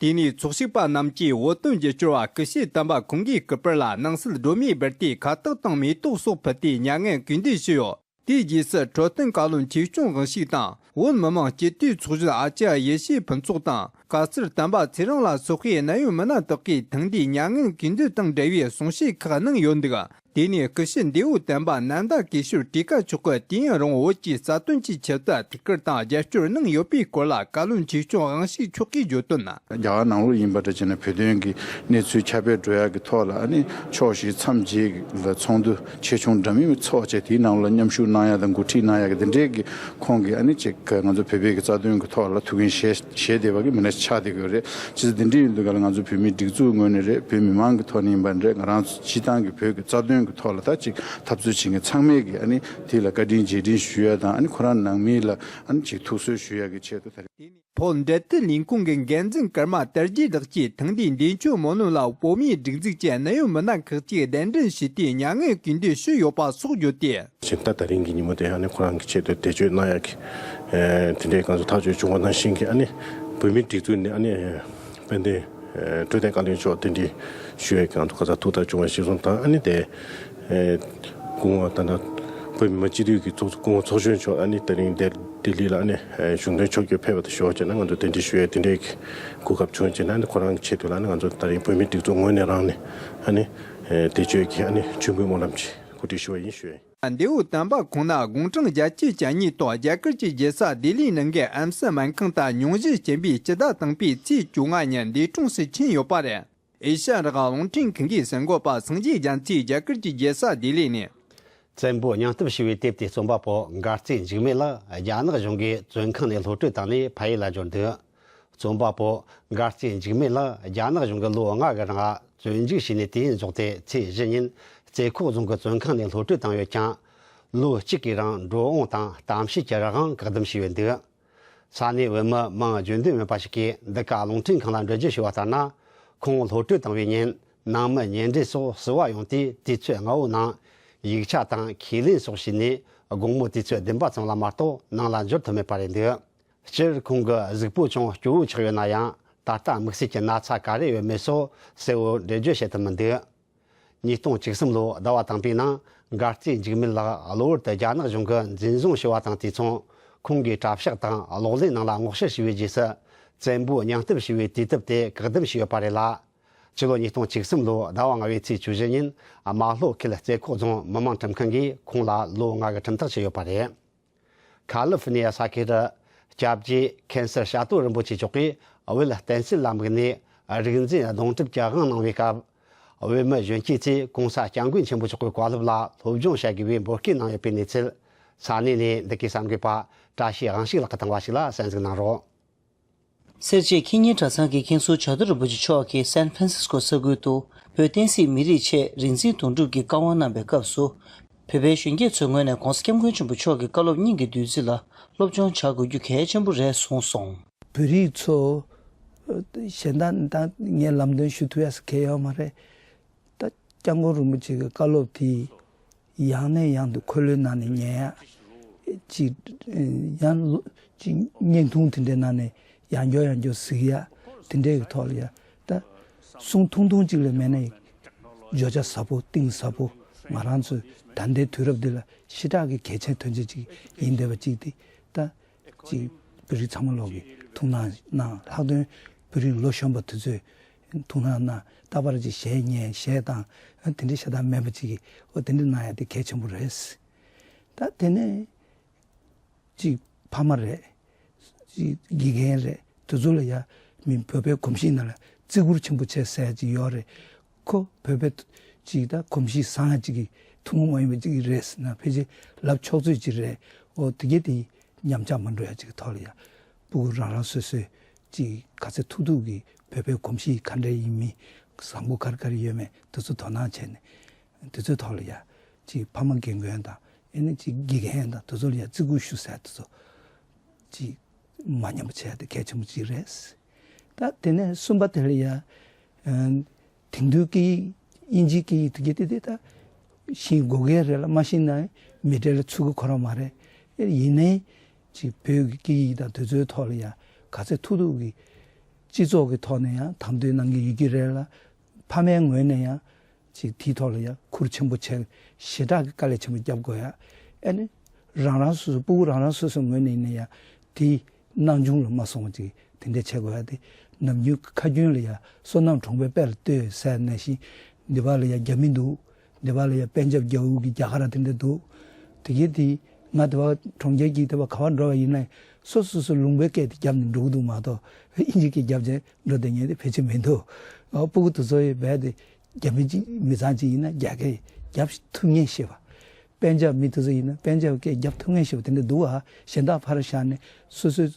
དེ་ནས་ཚོགས་ཞུགས་པ་རྣམས་ཀྱིས་བོད་དོན་རྒྱབ་སྐྱོར་བ་སྐུ་ཞབས་དམ་པ་ཁོང་གི་སྐུ་པར་ལ་སྣང་གསལ་སྒྲོན་མེ་སྦར་ཏེ་ཁ་བཏགས་དང་མེ་ཏོག་སོགས་ཕུལ་ཏེ་མྱ་ངན་གུས་འདུད་ཞུས་ཡོད། དེའི་རྗེས་སུ་འཕྲོད་བསྟེན་བཀའ་བློན་ཆོས་སྐྱོང་དབང་ཕྱུག་དང་། བོད་མི་མང་སྤྱི་འཐུས་ཚོགས་གཞོན་ཨ་ཅརྱ་ཡེ་ཤེས་ཕུན་ཚོགས་དང་ བཀའ་ཟུར་དམ་པ་ཚེ་རིང་ལ་སོགས་པའི་གནད་ཡོད་མི་སྣ་དག་གིས་ཐེངས་འདིའི་མྱ་ངན་གུས་འདུད་དང་འབྲེལ་བའི་གསུང་བཤད་ཁག་གནང་ཡོད་འདུག་དེ་ནས་སྐུ་ཞབས་འདས་པོ་དམ་པ་ནན་ད་གེ་ཤོར་ཊི་ཀ་མཆོག་གིས་དུས་ཡུན་རིང་བོད་ཀྱི་རྩ་དོན་གྱི་ཆེད་དུ་ཐུགས་ཁུར་དང་རྒྱབ་སྐྱོར་གནང་ཡོད་པའི་སྐོར་ལ་བཀའ་བློན་ཆོས་སྐྱོང་དབང་ཕྱུག་མཆོག་གིས་བརྗོད་དོན། རྒྱ་གར་ནང་ལོགས་ཡིན་པ་འདྲ་བྱས་ན་བོད་དོན་གྱི་གནས་ཚུལ་ཁྱབ་སྤེལ་འགྲོ་ཡག་གི་ཐོག་ལ་ཨ་ནི་ཕྱོགས་བཞི་མཚམས་བརྒྱད་ལ་ཚོགས་འདུ་ཆེ་ཆུང་འདྲ་མིན་ཚོགས་བྱས། དེའི་ནང་ལ་མཉམ་ཞུགས་གནང་ཡག་དང་འགོ་ཁྲིད་གནང་ཡག་གི་འདི་འདྲའི་གི་ཁོང་གིས་ཨ་ནི་ཅིག་ང་ཚོ་བོད་པའི་གི་རྩ་དོན་གི་ཐོག་ལ་ཐུགས་འགན་བཞེས་བཞེས་བསྡད་པ་གི་མི་སྣ་ཆགས་བསྡད་ཀྱི་ཡོད་རེད། ཅི་ཟེར་འདི་འདྲ་ཡིན་དུས་ག་ལ་ང་ཚོ་བོད་མིའི་སྒྲིག་འཛུགས་ངོས་ནས་རེད། བོད་མི་མང་གི་ཐོག་ནས་ཡིན་པ་རེད། ང་རང་ཚོ་སྤྱི་བཏང་གི་བོད་ཀྱི་རྩ་དོན་གྱི་ཐོག་ལ་ད་ཅིག་འཐབ་རྩོད་བྱེད་མཁན་ཚང་མས་ཀྱི་ཨ་ནི་དེ་ལ་བཀའ་དྲིན་རྗེས་དྲིན་ཞུ་ཡ་དང་། ཨ་ནི་ཁོ་རང་ནང་མི་ལ་ཨ་ནི་ཅིག་ཐུགས་གསོ་ཞུ་ཡ་གི་ཆེད་དུ་ད་རེས། བོད་འབྲེལ་མཐུད་ལས་ཁུངས་ཀྱི་འགན་འཛིན་ཀརྨ་དར་རྒྱས་ལགས་ཀྱིས་ཐེངས་འདིའི་འདས་མཆོད་སྨོན་ལམ་ལ་བོད་མིའི་སྒྲིག་འཛུགས་ཀྱི་གནད་ཡོད་མི་སྣ་ཁག་ཅིག་གདན་འདྲེན་ཞུས་ཏེ་མྱ་ངན་གུས་འདུད་ཞུས་ཡོད་པ་སོགས་བརྗོད་དེ། ཕྱིན་ད་ད་རིང་གི་ཉིན་མོ་དེ་ཨ་ནི་ཁོ་རང་གི་ཆེད་དུ་འདས་མཆོད་གནང་ཡག་གི་ཨེ་དེ་འདྲའི་གང་ཟག་ཐག་གཅོད་བྱུང་བ་ནང་བཞིན་གྱི་ཨ་ནི་བོད་མིའི་སྒྲིག་འཛུགས་ནས་ཨ་ནི་དཔལ་ལྡན་ཨེ་སྤྲོས་བྲལ་བཀའ་བློན་མཆོག་གདན་འདྲེན་ཞུ་ཡག་གི་གང་ཟག་ཐུགས་ཐག་བྱུང་བ་གཞིར་བཟུང་དང་། ཨ་ནི་དེ་ཨེ་སྐུ་ངོ་ད་ལྟ་བོད་མི་མང་སྤྱི་འཐུས་ཀྱི་ཚོགས་སྐུ་ངོ་ཚོགས་གཞོན་མཆོག་ཨ་ནི་ད་རིང་དེ་ལྡི་ལི་ལ་ཨ་ནི་ཨེ་གཞུང་དོན་ཕྱོགས་བསྐྱོད་ཕེབས་པ་དང་ཞོགས་བྱས་ན་ང་ཚོ་གདན་འདྲེན་ཞུ་ཡག་དེ་འདྲའི་གི་གོ་སྐབས་བྱུང་བྱས་ན། ཨ་ནི་ཁོ་རང་གི་ཆེད་དུ་ལ་ཨ་ནི་ང་ཚོ་ད་རིང་བོད་མིའི་སྒྲིག་འཛུགས་ངོས་ནས་རང་ནས་ཨ་ནི་ཨེ་འདས་མཆོད་ཀྱི་ཨ་ནི་མཆོད་འབུལ་སྨོན་ལམ་ཅིག་གོ་སྒྲིག་ཞུ་བ་ཡིན་ཞུ་ཡ་ཡིན། འདས་པོ་དམ་པ་ཁོང་ན་དགུང་གྲངས་བརྒྱད་ཅུ་གྱ་གཉིས་ཐོག་རྒྱ་གར་གྱི་རྒྱལ་ས་ལྡི་ལིའི་ནང་གི་ཨམ་སི་སྨན་ཁང་དུ་མྱོང་བཞིན་རྐྱེན་པས་སྤྱི་ཟླ་དང་པོའི་ཚེས་བཅོ་ལྔ་ཉིན་འདས་གྲོངས་སུ་ཕྱིན་ཡོད་པ་རེད། ཨེ་ཤ་ཡ་རང་དབང་རླུང་འཕྲིན་ཁང་གི་གསར་འགོད་པ་སངས་རྒྱས་རྒྱ་མཚོས་རྒྱ་གར་གྱི་རྒྱལ་ས་ལྡི་ལི་ནས། བཙན་པོ་སྙིང་སྟོབས་ཞེས་པའི་དེབ་དེ་རྩོམ་པ་པོ་མགར་རྩེ་འཇིགས་མེད་ལགས་རྒྱ་ནག་གཞུང་གིས་བཙོན་ཁང་ནས་གློད་གྲོལ་བཏང་ནས་ཕ་ཡུལ་ལ་འབྱོར་འདུག་རྩོམ་པ་པོ་མགར་རྩེ་འཇིགས་མེད་ལགས་རྒྱ་ནག་གཞུང་གིས་ལོ་ལྔ་གི་རིང་བཙོན་འཇུག་བྱས་ནས་དུས་ཡུན་རྫོགས་ཏེ་ཚེས་བཞི་ཉིན་རྩེ་ཁོག་རྫོང་གི་བཙོན་ཁང་ནས་གློད་གྲོལ་བཏང་ཡོད་ཀྱང་། ལོ་གཅིག་གི་རིང་འགྲོ་འོང་དང་གཏམ་བཤད་ཀྱི་རང་དབང་བཀག་སྡོམ་བྱས་ཡོད་འདུག་ས་གནས་བོད་མི་མང་རྒྱུན་ལྡན་མེད་པ་ཞིག་གིས་འདི་ག་རླུང་འཕྲིན་ཁང་ལ་འགྲེལ་བརྗོད་ཞུས་པ་ལྟར་ན། ཁོང་གློད་གྲོལ་བཏང་བའི་ཉིན་ནང་མི་ཉེ་འབྲེལ་སོགས་བསུ་བ་ཡོང་དུས་དུས་ཚོད་སྔ་བོའི་ནང་ཡིག་ཆ་དང་ཁས་ལེན་སོགས་བྱས་ནས་དགོང་མོ་དུས་ཚོད་བདུན་པ་ཙམ་ལ་མ་གཏོགས་ནང་ལ་འབྱོར་ཐུབ་མེད་པ་རེད་འདུག་སྤྱིར་ཁོང་གི་གཟུགས་པོ་ཅུང་སྐྱོ་བོ་ཆགས་ཡོད་ན་ཡང་ད་ལྟ་དམིགས་བསལ་གྱི་ན་ཚ་ག་རེ་ཡོད་མེད་སོགས་གསལ་བོ་འགྲེལ་བརྗོད་བྱེད་ཐུབ་མི་འདུག་ཉིས་སྟོང་བཅུ་གསུམ་ལོའི་ཟླ་བ་དང་པོའི་ནང་མགར་རྩེ་འཇིགས་མེད་ལགས་གློ་བུར་དུ་རྒྱ་ནག་གཞུང་གིས་འཛིན་བཟུང་བྱས་པ་དང་། དུས་མཚུངས་ཁོང་གི་གྲྭ་ཤག་དང་གློག་ཀླད་ནང་ལ་སྔོག་བཤེར་བྱས་པའི་རྗེས་སུ་བཙན་པོའི་སྙིང་སྟོབས་ཞེས་པའི་དུས་དེབ་དེ་བཀག་སྡོམ་བྱས་ཡོད་པ་རེད་ལ། ཕྱི་ལོ་ཉིས་སྟོང་བཅུ་གསུམ་ལོའི་ཟླ་བ་ལྔ་པའི་ཚེས་བཅུ་བཞི་ཉིན་རྨ་ལྷོ་ཁུལ་རྩེ་ཁོག་རྫོང་མི་དམངས་ཁྲིམས་ཁང་གིས་ཁོང་ལ་ལོ་ལྔ་གི་ཁྲིམས་ཐག་བཅད་ཡོད་པ་རེད། ཁ་ལི་ཧྥི་ནི་ཡ་ས་ཁུལ་དུ་སྐྱབས་རྗེ་མཁན་ཟུར་ཤ་སྟོད་རིན་པོ་ཆེ་མཆོག་གིས་བོད་བསྟན་སྲིད་ལ་དམིགས་ནས་རིག་འཛིན་སྡོང་གྲུབ་ཀྱི་དབང་གནང་བའི་སྐབས། བོད་མི་གཞོན་སྐྱེས་ཚོས་༸གོང་ས་༸སྐྱབས་མགོན་ཆེན་པོ་མཆོག་གི་བཀའ་སློབ་ལ་སློབ་སྦྱོང་བྱ་དགོས་པའི་འབོད་སྐུལ་གནང་ཡོད་པའི་གནས་ཚུལ། ས་གནས་ནས་འདི་གའི་གསར་འགོད་པ་བཀྲ་ཤིས་དབང་ཕྱུག་ལགས་ཀྱིས་བཏང་བ་ཞིག་ལ་གསན་གཟིགས་གནང་རོགས། སེར་བྱེས་ཁེ་ཉིན་གྲྭ་ཚང་གི་མཁན་ཟུར་བྱ་རྡོ་རིན་པོ་ཆེ་མཆོག་གིས་སན་ཧྥ་རན་སིས་ཀོ་ས་ཁུལ་དུ་བོད་བསྟན་སྲིད་མི་རིགས་ཆེད་རིག་འཛིན་དོན་གྲུབ་ཀྱི་བཀའ་དབང་གནང་བའི་སྐབས་སུ། བོད་པའི་གཞོན་སྐྱེས་ཚོའི་ངོས་ནས་༸གོང་ས་༸སྐྱབས་མགོན་ཆེན་པོ་མཆོག་གི་བཀའ་སློབ་སྙིང་གི་བདུད་རྩི་ལ་སློབ་སྦྱོང་བྱ་དགོས་རྒྱུ་གལ་ཆེན་པོ་རེད་གསུངས་སོང་། བོད་རིགས་ཚོ་གཞན་དག་ད་ངས་ལམ་སྟོན་ཞུ་ཐུབ་ཡ་ཟེར་གང་ཡང་ཡོད་མ་རེད། ད་༸སྐྱབས་མགོན་རིན་པོ་ཆེ་གི་བཀའ་སློབ་དེ་ཡང་ནས་ཡང་དུ་འཁོར་ལོའི་ནང་ནས་ཉན་ཡ། ཅིག་ཡང་ལོ་ཅིག་བརྙན་ཐུང་དེ་འདྲའི་ནང་ནས་ཡང་བསྐྱར་ཡང་བསྐྱར་གཟིགས་ཡ་དེ་འདྲའི་གི་ཐོག་ལ་ཡ། ད་གསུང་ཐུང་ཐུང་ཅིག་ལས་མེད་ན་ཡང་བརྗོད་བྱ་ཟབ་པོ་གཏིང་ཟབ་པོ། ང་རང་ཚོའི་ད་ལྟའི་དུས་རབས་འདི་ལ་ཞེ་དྲག་གི་གལ་ཆེན་དོན་ཆེན་ཅིག་ཡིན་བསྡད་པ་ཅིག་དེ་ད། ཅིག་བོད་རིགས་ཚང་མ་ལོག་གིས་ཐུགས་སྣང་གནང་། ལྷག་དོན་བོད་རིགས་ལོ་གཞོན་པ་དེ་ཚོས་ཐུགས་སྣང་གནང་། རྟག་པར་ཅིག་གཞས་ཉན་གཞས་བཏང་། ཨ་དེ་འདྲའི་ཤ་སྟག་མེད་པ་ཅིག་གིས་ཨོ་དེ་འདྲ་གནང་ཡ་དེ་གལ་ཆེན་པོ་རེད། ད་དེ་ནས་ཅིག་ཕ་མ་རེད། ཅིག་དགེ་རྒན་རེད། དེ་ཚོ་ལ་ཡ་མི་བོད་པའི་གོམས་གཤིས་ནང་ལ་བརྩི་བཀུར་ཆེན་པོ་བྱེད་ཟེར་ཡ་ཅིག་ཡོད་རེད། ཁོ་བོད་པའི་ཅིག་ད་གོམས་གཤིས་བཟང་ཡ་ཅིག་གི་ཐུན་མོང་མ་ཡིན་པ་ཅིག་རེད་ཟེར་ན་ཕལ་ཆེར་ལབ་ཆོག་ཚོད་ཅིག་རེད། ཨོ་དེ་གས་དེ། ཉམས་ཆག་མ་འགྲོ་ཡ་ཅིག་གི་ཐོག་ལ་ཡ། སྤུ་གུ་རང་རང་སོ་སོས་ཅིག་ག་ཚོད་ཐུབ་ཐུབ་ཀྱིས་བོད་པའི་གོམས་གཤིས་ག་འདྲ་ཡིན་མིན། བཟང་པོ་ག་རེ་ག་རེ་ཡོད་མེད་དེ་ཚོ་དོ་སྣང་བྱས་ནས། དེ་ཚོའི་ཐོག་ལ་ཡ། ཅིག་ཕ་མ་རྒན་རྒོན་དང་ཨེ་ནི་ཅིག་དགེ་རྒན་དང་དེ་ཚོ་ལ་ཡ་བརྩི་བཀུར་ཞུ་ཟེར་དེ་ཚོ། ཅིག་མ་ཉམས་པ་བྱས་ཏེ་གལ་ཆེན་པོ་ཅིག་རེད། ད་དེ་ནས་གསུམ་པ་དེ་ལ་ཡ། དེང་དུས་སྐད་ཡིག་དབྱིན་ཇིའི་སྐད་ཡིག་དེ་གྱད་དེ་དེ་ད་ཤེས་དགོས་གལ་རེད་ལ། མ་ཤེས་ན་མི་གྲལ་ལ་ཚུད་ཀྱི་ཁོ་རང་མ་རེད། ཨེ་ཡིན་ནའི་ཅིག་བོད་ཀྱི་སྐད་ཡིག་དང་དེ་ཚོའི་ཐོག་ལ་ཡང་ག་ཚད་ཐུབ་ཐུབ་ཀྱིས་སྤྱི་ཚོགས་ཀྱི་ཐོག་ནས་ཡང་དམ་དོན་གནང་གི་ཡོད་ཀྱི་རེད་ལ། ཕ་མའི་ངོས་ནས་ཡང་ཅིག་དེའི་ཐོག་ལ་ཡང་ཁུར་ཆེན་པོ་བྱས། ཞེ་དྲག་གི་དཀའ་ལས་ཆེན་པོ་རྒྱབ་དགོས་ཡ། ཨེ་ནི་རང་རང་སོ་སོ་སྤུ་གུ་རང་རང་སོ་སོའི་ངོས་ནས་ཡིན་ན་ཡང་དེའི་སྣང་ཆུང་ལ་མ་སོང་བ་ཅིག་ དེ་འདྲ་བྱེད་དགོས་ཡ་དེ། ནམ་རྒྱུན་ཁ་རྒྱུན་ལ་ཡ་བསོད་ནམས་གྲོང་པའི་དཔལ་ལ་ལྟོས་ཟེར་ནང་བཞིན། འདི་པ་ལ་ཡ་རྒྱ་མི་འདུག་འདི་པ་ལ་ཡ་པན་ཇབ་རྒྱ་འུ་གི་རྒྱ་གར་དེ་འདྲ་འདུག་དེ་གི་དེ་ང་འདི་པ་གྲོང་ཁྱེར་གྱི་འདི་པ་ག་པར་འགྲོ་བ་ཡིན་ན། སོ་སོ་སོ་ལུང་པའི་སྐད་དེ་རྒྱབ་ནས་འགྲོ་གི་འདུག་མ་གཏོགས། ཨིན་ཇི་སྐད་རྒྱབ་བྱས་འགྲོ་བསྡད་མཁན་དེ་ཕལ་ཆེར་མི་འདུག་ཨ། སྤུ་གུ་དེ་ཚོ་ཡི་བས་དེ་རྒྱ་མི་གཅིག་མི་ཚང་གཅིག་ཡིན་ན་རྒྱ་སྐད་རྒྱབ་ཐུབ་མཁན་ཞེས་པ། པན་ཇབ་མི་དེ་ཚོ་ཡིན་ན་པན་ཇབ་སྐད་རྒྱབ་ཐུབ་མཁན་ཞེས་པ་དེ་འདྲ་འདུག་ཨ། གཞན་དག་ཕར་བཞག་ནས་སོ་སོའི་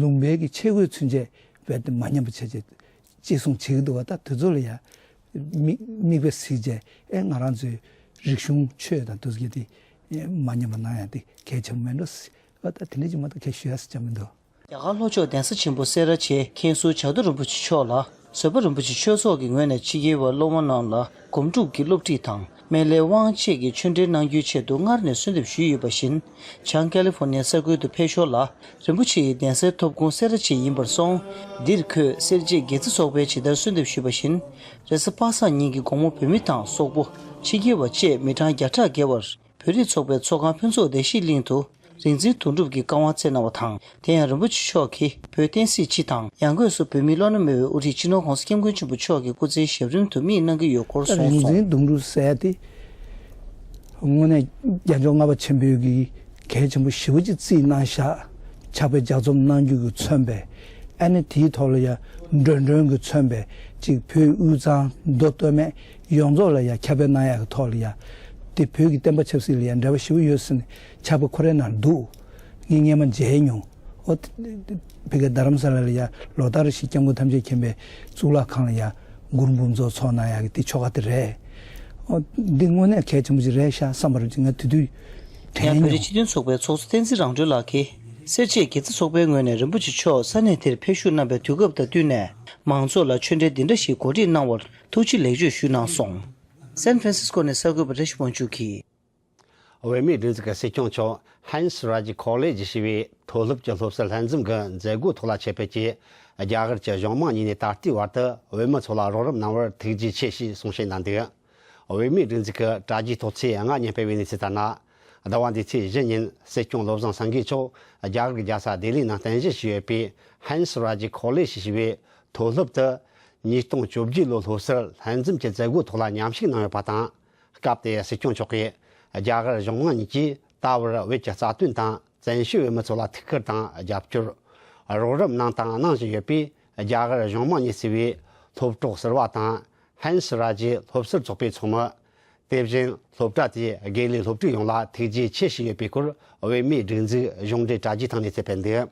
ལུང་པའི་གི་ཆས་གོས་ཚུན་ཆད་རྦད་དེ་མ་ཉམས་པ་བྱས་བྱས་གཅེས་སྲུང་བྱེད་ཀྱི་འདུག་བ། ད་དེ་ཚོ་ལ་ཡ་མིག་མིག་དཔེ་གཟིགས་བྱས། ཨེ། ང་རང་ཚོའི་རིག་གཞུང་ཆོས་དང་དེ་ཚོ་གི་དེ་མ་ཉམས་པ་གནང་ཡ་དེ་གལ་ཆེན་པོ་མེད་འགྲོ། ཨ། ད་དེ་འདྲ་ཅིག་མ་གཏོགས་གལ་ཞུ་ཡ་ཟེར་ཅང་མི་འདུག་རྒྱ་གར་ལྷོ་ཕྱོགས་གདན་ས་ཆེན་པོ་སེ་ར་བྱེས་མཁན་ཟུར་བྱ་རྡོ་རིན་པོ་ཆེ་མཆོག་ལ་བཟོད་པ་རིན་པོ་ཆེ་ཆོས་ཚོགས་ཀྱི་ངོས་ནས་ཕྱི་རྒྱལ་བ་སློབ་མ་རྣམས་ལ་སྒོམ་སྒྲུབ་ཀྱི་སློབ་ཁྲིད་དང་སྨན་བླའི་དབང་བཅས་ཀྱི་ཆོས་འབྲེལ་གནང་རྒྱུའི་ཆེད་དུ་སྔར་ནས་གསོལ་འདེབས་ཞུས་ཡོད་པ་བཞིན། བྱང་ཀ་ལི་ཧྥོར་ནི་ཡ་ས་ཁུལ་དུ་ཕེབས་ཞོར་ལ་རིན་པོ་ཆེ་ཡི་གདན་སའི་ཐོབ་ཁུངས་སེ་ར་བྱེས་ཡིན་པར་སོང་། འདིར་ཁོས་སེར་བྱེས་དགེ་རྩེ་ཚོགས་པའི་ཇི་ལྟར་གསོལ་འདེབས་ཞུས་པ་བཞིན། རེས་གཟའ་པ་སངས་ཉིན་གྱི་དགོང་མོ་བོད་མི་དང་སོག་པོ། ཕྱི་རྒྱལ་བ་བཅས་མི་གྲངས་བརྒྱ་ཕྲག་བརྒལ་བར་བོད་རིགས་ཚོགས་པའི་ཚོགས་ཁང་ཕུན་ཚོགས་བདེ་གཤིས་གླིང་དུ་རིག་འཛིན་དོན་གྲུབ་ཀྱིས་བཀའ་དབང་སྩལ་གནང་བ་དང་། དེ་ཡང་རིན་པོ་ཆེ་མཆོག་གིས་བོད་བསྟན་སྲིད་སྤྱི་དང་ཡང་སྒོས་སུ་བོད་མིའི་བླ་ན་མེད་པའི་དབུ་ཁྲིད་སྤྱི་ནོར་༸གོང་ས་༸སྐྱབས་མགོན་ཆེན་པོ་མཆོག་གི་སྐུ་ཚེའི་ཞབས་རིམ་དུ་དམིགས་གནང་གི་ཡོད་སྐོར་གསུངས་སོང་། རིག་འཛིན་དོན་གྲུབ་ཟེར་ཡ་དེ་དངོས་གནས་རྒྱལ་མཆོག་ལྔ་པ་ཆེན་པོའི་གི་གལ་ཆེན་པོ་ཞེ་པོ་ཅིག་བརྩིས་གནང་ཤག་ཕྱག་དཔེ་ལྗགས་རྩོམ་གནང་རྒྱུ་གི་མཚོན་པའི། ཨ་ནི་དེའི་ཐོག་ལ་ཡ་མགྲོན་མགྲོན་གྱི་མཚོན་པའི་ཅིག་བོད་དབུས་གཙང་མདོ་སྟོད་སྨད་ཡོངས་རྫོགས་ལ་ཡ་ཁྱབ་སྤེལ་གནང་ཡག་གི་ཐོག་ལ་ཡ། དེ་བོད་ཀྱི་བསྟན་པ་ཆབ་སྲིད་ལ་ཡ་འབྲེལ་བ་ཞེ་པོ་ཡོད་ཟེར་ནས་ཕྱག་དཔེ་ཁོ་རའི་ནང་འདུག་ངས་སྔས་མ་མཇལ་མྱོང་། ཨོ། དེ་དེ་བོད་ཀྱི་རྡ་རམ་ས་ལ་ལ་ཡ་ལོ་ལྟར་བཞིན་སྐྱབས་མགོན་ཐམས་ཅད་མཁྱེན་པའི་གཙུག་ལག་ཁང་ལ་ཡ་གུ་རུ་འབུམ་ཚོགས་ཚོགས་གནང་ཡག་གི་དེ་ཆོ་ག་དེ་རེད། ཨོ། འདི་དངོས་གནས་གལ་ཆེན་པོ་ཞིག་རེད་ཤག་བསམ་པ་རེད། ཅིག་ང་དེ་དུས་དྲན་ཡང་བོད་མྱོང་། རིགས་སྤྱི་མཐུན་ཚོགས་པའི་ཚོགས་གཙོ་བསྟན་འཛིན་རང་གྲོལ་ལགས་ཀྱིས་སེར་བྱེས་དགེ་རྩེ་ཚོགས་པའི་ངོས་ནས་རིན་པོ་ཆེ་མཆོག་ས་གནས་དེར་ཕེབས་བཞུགས་གནང་པའི་དུས་སྐབས་དང་བསྟུན་ནས་མང་ཚོགས་ལ་ཆོས་འབྲེལ་འདི་འདྲ་ཞིག་གོ་སྒྲིག་གནང་བར་ཐུགས་རྗེ་ལེགས་བརྗོད་ཞུས་གནང་སོང་། སན་ཧྥ་རན་སིས་ཀོ་ནས་གསར་འགོད་པ་བཀྲ་ཤིས་དབང་ཕྱུག་གིས། བོད་མིའི་སྒྲིག་འཛུགས་ཀྱི་སྲིད་སྐྱོང་མཆོག་ཧན་སི་ར་ཇི་ཁོ་ལེ་ཇི་ཞེས་པའི་མཐོ་སློབ་ཀྱི་སློབ་གསར་ལྷན་འཛོམས་ཀྱི་མཛད་སྒོའི་ཐོག་ལ་ཆེད་ཕེབས་ཀྱིས། རྒྱ་གར་གྱི་གཞུང་མང་གཉིས་ནས་ད་ལྟའི་བར་དུ་བོད་མི་ཚོ་ལ་རོགས་རམ་གནང་བར་ཐུགས་རྗེ་ཆེ་ཞེས་གསུང་བཤད་གནང་འདུག་བོད་མིའི་སྒྲིག་འཛུགས་ཀྱི་དྲ་རྒྱའི་ཐོག་ཚེས་ལྔ་ཉིན་སྤེལ་བའི་གནས་ཚུལ་ལྟར་ན། ཟླ་བ་འདིའི་ཚེས་བཞི་ཉིན་སྲིད་སྐྱོང་བློ་བཟང་སེང་གེ་མཆོག་རྒྱ་གར་གྱི་རྒྱལ་ས་ལྡི་ལིའི་ནང་རྟེན་གཞི་བྱས་ཡོད་པའི་ཧན་སི་ར་ཇི་ཁོ་ལེ་ཇི་ཞེས་པའི་མཐོ་སློབ་ཏུ། ཉིས་སྟོང་བཅོ་བརྒྱད་ལོའི་སློབ་གསར་ལྷན་འཛོམས་ཀྱི་མཛད་སྒོའི་ཐོག་ལ་མཉམ་ཞུགས་གནང་ཡོད་པ་དང་། སྐབས་དེར་སྲིད་སྐྱོང་མཆོག་གིས་རྒྱ་གར་གཞུང་མང་གཉིས་ཀྱིས་ད་བར་བོད་ཀྱི་རྩ་དོན་དང་བཙན་བྱོལ་བོད་མི་ཚོ་ལ་ཐུགས་ཁུར་དང་རྒྱབ་སྐྱོར། རོགས་རམ་གནང་དང་གནང་བཞིན་ཡོད་པས། རྒྱ་གར་གཞུང་མང་གཉིས་ཟེར་བའི་སློབ་གྲོགས་ཟུར་པ་དང་ཧན་སི་ར་ཇི་སློབ་གསར་ཚོགས་པའི་ཚོགས་མི། དེ་བཞིན་སློབ་གྲྭ་དེའི་དགེ་ལས་སློབ་ཕྲུག་ཡོངས་ལ་ཐུགས་རྗེ་ཆེ་ཞུས་ཡོད་པའི་སྐོར་བོད་མིའི་སྒྲིག་འཛུགས་གཞུང་འབྲེལ་དྲ་རྒྱའི་ཐོག་ནས་གསལ་སྤེལ་འདུག་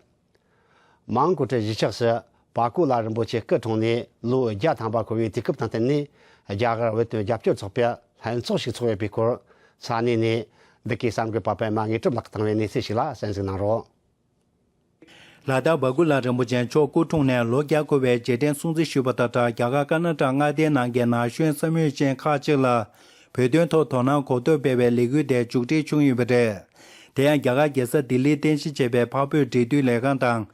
མོན་གྷོ་གྲུ་བཞི་ཆགས་སུ་བ་ཀོ་ལ་རིན་པོ་ཆེ་སྐུ་འཁྲུངས་ནས་ལོ་བརྒྱ་ཐམ་པ་འཁོར་བའི་དུས་སྐབས་དང་བསྟུན་ནས། རྒྱ་གར་བོད་དོན་རྒྱབ་སྐྱོར་ཚོགས་པའི་ལྷན་ཚོགས་ཤིག་ཚོགས་ཡོད་པའི་སྐོར་ས་གནས་ནས་འདི་གའི་གསར་འགོད་པ་པད་མ་དངོས་གྲུབ་ལགས་བཏང་བའི་གནས་ཚུལ་ཞིག་ལ་གསན་གཟིགས་གནང་རོགས། ལ་དྭགས་བ་ཀུ་ལ་རིན་པོ་ཆེ་མཆོག་སྐུ་འཁྲུངས་ནས་ལོ་བརྒྱ་འཁོར་བའི་རྗེས་དྲན་སྲུང་བརྩི་ཞུས་པ་དང་སྦྲགས། རྒྱ་གར་ཀར་ནཱ་ཊ་མངའ་སྡེའི་ནང་གི་ན་གཞོན་བསམ་ཡོད་ཅན་ཁག་ཅིག་ལ་བོད་དོན་ཐོག་དོ་སྣང་གོ་རྟོགས་སྤེལ་བའི་ལས་འགུལ་དེ་མཇུག་སྒྲིལ་བྱུང་ཡོད་པ་རེད། དེ་ཡང་རྒྱ་གར་རྒྱལ་ས་ལྡི་ལིར་རྟེན་གཞི་བྱས་པའི་འཕགས་བོད་འབྲེལ་མཐུད་ལས་ཁང་དང་།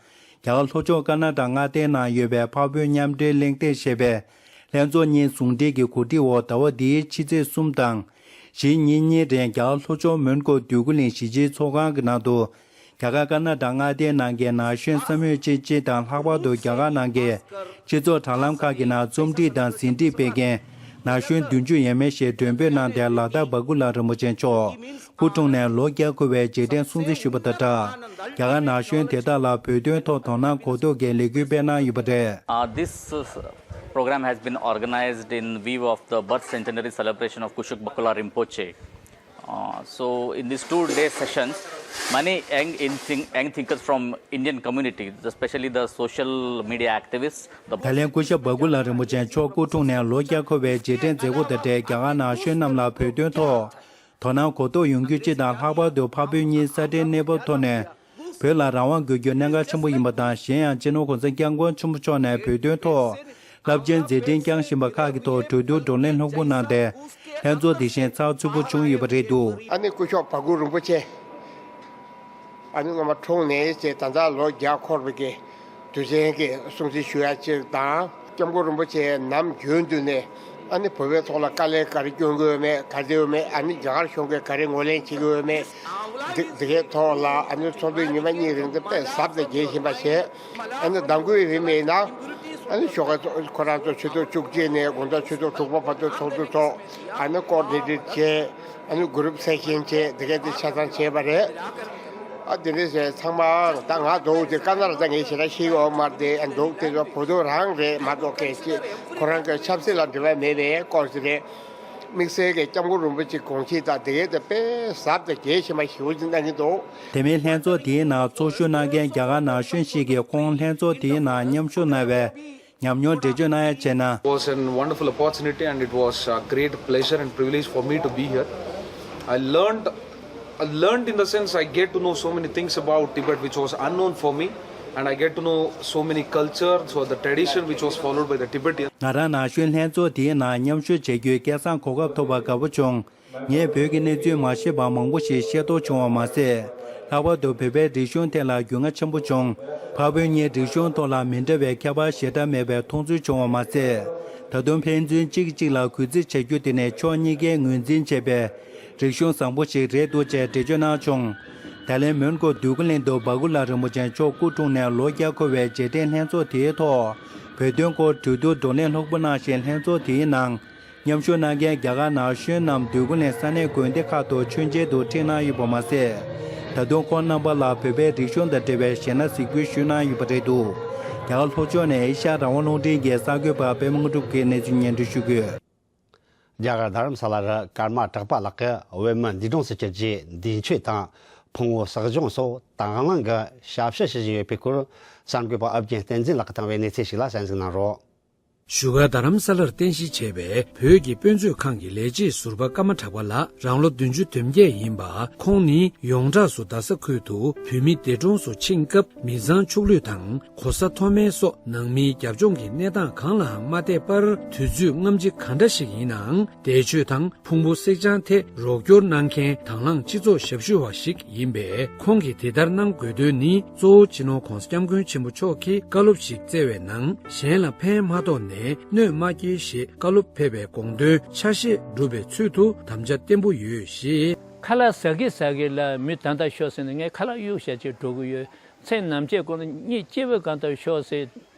རྒྱ་གར་ལྷོ་ཕྱོགས་ཀར་ནཱ་ཊ་མངའ་སྡེའི་ནང་ཡོད་པའི་འཕགས་བོད་མཉམ་འབྲེལ་གླེང་སྟེགས་ཞེས་པའི་ལྷན་ཚོགས་གཉིས་ཟུང་འབྲེལ་གྱི་གོ་སྒྲིག་འོག་ཟླ་བ་འདིའི་ཕྱི་ཚེས་གསུམ་དང་བཞི་ཉིན་གཉིས་རིང་རྒྱ་གར་ལྷོ་ཕྱོགས་མོན་གྷོ་འདོད་རྒུ་གླིང་གཞིས་སྤྱིའི་ཚོགས་ཁང་གི་ནང་དུ། རྒྱ་གར་ཀར་ནཱ་ཊ་མངའ་སྡེའི་ནང་གི་ན་གཞོན་བསམ་ཡོད་ཅན་སྤྱི་དང་། ལྷག་པར་དུ་རྒྱ་གར་ནང་གི་སྤྱི་ཚོགས་དྲ་ལམ་ཁག་གི་ནང་རྩོམ་སྒྲིག་དང་ཟིན་བྲིས་སྤེལ་མཁན་ན་གཞོན་བདུན་ཅུ་ཡས་མས་ཤིག་མགྲོན་འབོད་གནང་སྟེ། ལ་དྭགས་བ་ཀུ་ལ་རིན་པོ་ཆེ་མཆོག་སྐུ་འཁྲུངས་ནས་ལོ་བརྒྱ་འཁོར་བའི་རྗེས་དྲན་སྲུང་བརྩི་ཞུས་པ་དང་སྦྲགས། རྒྱ་གར་ན་གཞོན་དེ་དག་ལ་བོད་དོན་ཐོག་དོ་སྣང་གོ་རྟོགས་ཀྱི་ལས་འགུལ་སྤེལ་གནང་ཡོད་པ་རེད། Uh, this uh, program has been organized in view of the birth centenary celebration of Kushuk Bakula Rinpoche. Uh, so, in these two-day sessions, many young, in think, young thinkers from Indian community, especially the social media activists, the ད་ལན་སྐུ་ཞབས་བ་ཀུ་ལ་རིན་པོ་ཆེ་མཆོག་སྐུ་འཁྲུངས་ནས་ལོ་བརྒྱ་འཁོར་བའི་རྗེས་དྲན་མཛད་སྒོ་དང་འབྲེལ། རྒྱ་གར་ན་གཞོན་རྣམས་ལ་བོད་དོན་ཐོག་དོ་སྣང་གོ་རྟོགས་ཡོང་རྒྱུ་སྤྱི་དང་། ལྷག་པར་དུ་འཕགས་བོད་གཉིས་ས་འབྲེལ་གནས་བབ་ཐོག་ནས་བོད་ལ་རང་དབང་དགོས་རྒྱུ་གནད་འགག་ཆེན་པོ་ཡིན་པ་དང་། གཞན་ཡང་སྤྱི་ནོར་༸གོང་ས་༸སྐྱབས་མགོན་ཆེན་པོ་མཆོག་ནས་བོད་དོན་ཐོག་རླབས་ཆེན་མཛད་འཕྲིན་བསྐྱངས་བཞིན་པ་ཁག་གི་ཐོག་གྲོས་བསྡུར་བགྲོ་གླེང་ལྷུག་པོ་གནང་སྟེ། ལྷན་ཚོགས་དེ་བཞིན་ཚགས་ཚུད་པོ་བྱུང་ཡོད་པ་རེད་འདུག་ཨ་ནི་སྐུ་ཞབས་བ་ཀུ་རིན་པོ་ཆེ། ཨ་ནི་སྔོན་མ་འཁྲུངས་ནས་བྱས་ད་ལྟ་ལོ་བརྒྱ་འཁོར་བའི་གི་དུས་ཆེན་གྱི་སྲུང་བརྩི་ཞུ་ཡ་གཅིག་དང་། སྐྱབས་མགོན་རིན་པོ་ཆེ་ནམ་རྒྱུན་དུ་ནས་ ཨ་ནི་བོད་པའི་ཐོག་ལ་དཀའ་ལས་ག་རེ་སྐྱོན་གྱི་ཡོད་མེད། ག་ཚོད་ཡོད་མེད། ཨ་ནི་རྒྱ་གར་གཞུང་གིས་ག་རེ་ངོས་ལེན་བྱེད་ཀྱི་ཡོད་མེད། འདི་འདི་གའི་ཐོག་ལ་ཨ་ནི་ཚོགས་འདུའི་ཉི་མ་གཉིས་རིང་དུ་དཔེ་ཟབ་ཏུ་རྒྱས་ཕྱིན་པ་བྱས། ཨ་ནི་ཟླ་འགོའི་རིང་མིན་ན་ཨ་ནི་ཞོགས་ཀ་ཁོ་རང་ཚོ་ཆུ་ཚོད་བཅུ་གཅིག་ནས་དགོང་དག་ཆུ་ཚོད་དྲུག་པ་བར་དུ་ཚོགས་འདུ་ཚོགས། ཨ་ནི་སྐོར་བདེ་སྒྲིག་བྱས། ཨ་ནི་གུ་རུབ་སེ་ཤན་བྱས། འདི་གའི་དེ་ཆ་ཚང་བྱས་པ་རེད། ཨ་དེ་འདྲ་བྱས་ཚང་མ་ད་ང་འདུག་དེ་ཀ་ན་ར་ད་ངས་ཞེ་དྲག་ཤེས་ཡོད་མ་རེད། དེ་ཨ་འདུག་དེ་ཚོ་བོད་དོན་རང་རེད་མ་གཏོགས་སྐད་ཅིག་ཁོ་རང་གི་ཆབ་སྲིད་ལ་འབྲེལ་བ་མེད་པའི་སྐོར་ཞིག་རེད། དམིགས་བསལ་གྱི་སྐྱབས་མགོན་རིན་པོ་ཆེའི་དགོངས་གཞི་དང་དེ་གའི་དེ་དཔེ་ཟབ་དང་རྒྱས་ཕྱིན་པ་ཞེ་པོ་ཅིག་གནང་གི་འདུག་དེ་མིན་ལྷན་ཚོགས་དེའི་ནང་ཚོགས་ཞུགས་གནང་མཁན་རྒྱ་གར་ནང་གཞོན་ཞིག་གིས་ཁོང་ལྷན་ཚོགས་དེའི་ནང་མཉམ་ཞུགས་གནང་བའི་ཉམས་མྱོང་འགྲེལ་བརྗོད་གནང་ཡ་བྱས་ན། It was a wonderful opportunity and it was a great pleasure and privilege for me to be here. I learned I learned in the sense I get to know so many things about Tibet which was unknown for me, and I get to know so many cultures or the tradition which was followed by the Tibetans. ང་རང་ན་གཞོན་ལྷན་ཚོགས་དེའི་ནང་མཉམ་ཞུགས་བྱ་རྒྱུའི་སྐལ་བཟང་གོ་སྐབས་ཐོབ་པར་དགའ་པོ་བྱུང་། ངས་བོད་ཀྱི་གནས་ཚུལ་མ་ཤེས་པ་མང་པོ་ཞིག་ཤེས་རྟོགས་བྱུང་བ་མ་ཟད། ལྷག་པར་དུ་བོད་པའི་རིག་གཞུང་ཐད་ལ་རྒྱུས་མངའ་ཆེན་པོ་བྱུང་། འཕགས་བོད་གཉིས་རིག་གཞུང་ཐོག་ལ་མི་འདྲ་བའི་ཁྱད་པར་ཞེ་དྲག་མེད་པའི་མཐོང་ཚུལ་བྱུང་བ་མ་ཟད། ད་དུང་ཕན་ཚུན་གཅིག་གིས་གཅིག་ལ་གུས་བརྩི་བྱ་རྒྱུ་དེ་ནི་ཕྱོགས་གཉིས་ཀས་ངོས་འཛིན་བྱས་པའི་རིག་གཞུང་བཟང་པོ་ཞིག་རེད་འདུག་ཅེས་འགྲེལ་བརྗོད་གནང་བྱུང་། ད་ལན་མོན་གྷོ་འདོད་རྒུ་གླིང་དུ་བ་ཀུ་ལ་རིན་པོ་ཆེ་མཆོག་སྐུ་འཁྲུངས་ནས་ལོ་བརྒྱ་འཁོར་བའི་རྗེས་དྲན་ལྷན་ཚོགས་དེའི་ཐོག་བོད་དོན་སྐོར་གྲོས་བསྡུར་བགྲོ་གླེང་ལྷུག་པོ་གནང་ཞིང་། ལྷན་ཚོགས་དེའི་ནང་མཉམ་ཞུགས་གནང་མཁན་རྒྱ་གར་ནང་གཞོན་རྣམས་འདོད་རྒུ་གླིང་ས་གནས་དགོན་སྡེ་ཁག་ཏུ་མཆོད་མཇལ་དུ་ཁྲིད་གནང་ཡོད་པ་མ་ཟད། ད་དུང་ཁོང་རྣམ་པ་ལ་བོད་པའི་རིག་གཞུང་དང་འབྲེལ་བའི་གཞས་སྣ་གཟིགས་འབུལ་ཞུས་གནང་ཡོད་པ་རེད་འདུག་རྒྱ་གར་ལྷོ་ཕྱོགས་ནས་ཨེ་ཤ་ཡ་རང་དབང་རླུང་འཕྲིན་གྱི་གསར་འགོད་པ་པད་མ་དངོས་གྲུབ་ཀྱིས་གནས་ཚུལ་སྙན་སྒྲོན་ཞུ་གི་ཡོད། རྒྱ་གར་རྡ་རམ་ས་ལ་རུ་ཀརྨ་གྲགས་པ་ལགས་ཀྱིས་བོད་མི་འདས་གྲོངས་སུ་གྱུར་རྗེས་འདས་མཆོད་དང་ཕུང་བོ་གསོག་སྦྱོང་སོགས་དང་བླངས་ཀྱིས་ཞབས་ཞུ་ཞུ་བཞིན་ཡོད་པའི་སྐོར་གསར་འགོད་པ་ཨོ་རྒྱན་བསྟན་འཛིན་ལགས་ཀྱིས་བཏང་བའི་གནས་ཚུལ་ཞིག་ལ་གསན་གཟིགས་གནང་རོགས། བཞུགས་སྒར་རྡ་རམ་ས་ལར་རྟེན་གཞི་བྱས་པའི་བོད་ཀྱི་དཔེ་མཛོད་ཁང་གི་ལས་བྱེད་ཟུར་པ་ཀརྨ་གྲགས་པ་ལགས་རང་ལོ་བདུན་ཅུ་དོན་བརྒྱད་ཡིན་པ། ཁོང་ནི་ཡོངས་གྲགས་སུ་རྡ་ས་ཁུལ་དུ་བོད་མི་འདས་གྲོངས་སུ་ཕྱིན་སྐབས་མི་ཚང་ཕྱུགས་ལུས་དང་གོ་ས་མཐོ་དམན་སོགས་ནང་མིའི་རྒྱབ་ལྗོངས་ཀྱི་གནས་སྟངས་གང་ལའང་མ་བལྟས་པར། དུས་ཚོད་སྔ་ཕྱི་གང་འདྲ་ཞིག་ཡིན་ནའང་འདས་མཆོད་དང་ཕུང་པོ་བསྲེག་བཅང་ཐད་རོགས་སྐྱོར་གནང་མཁན་དང་བླངས་སྤྱི་ཚོགས་ཞབས་ཞུ་བ་ཞིག་ཡིན་པས། ཁོང་གིས་དེ་ལྟར་གནང་དགོས་དོན་ནི། གཙོ་བོ་སྤྱི་ནོར་༧གོང་ས་༧སྐྱབས་མགོན་ཆེན་པོ་མཆོག་གིས་བཀའ་སློབ་ཞིག་སྩལ་བའི་ནང་། གཞན་ལ་ཕན་མ་ཐོགས་ནས་གནོད་མ་སྐྱེལ་ཞེས་བཀའ་སློབ་ཕེབས་པའི་དགོངས་དོན་ཆ་ཤས་བསྒྲུབས་པའི་ཚུལ་དུ་དམ་བཅའ་བརྟན་པོ་ཡོད་ཅེས། ཁ་ལག་ཟ་གི་ཟ་གི་ལ་མི་ད་ལྟ་ཤོག་ཟེར་ནས་ངས་ཁ་ལག་གཡུག་བཞག་ཅིག་འགྲོ་གི་ཡོད། མཚན་ནམ་ཅེས་ཀོ་ན་གཉིད་སྐྱིད་པོའི་སྒང་དུ་ཤོག་ཟེར།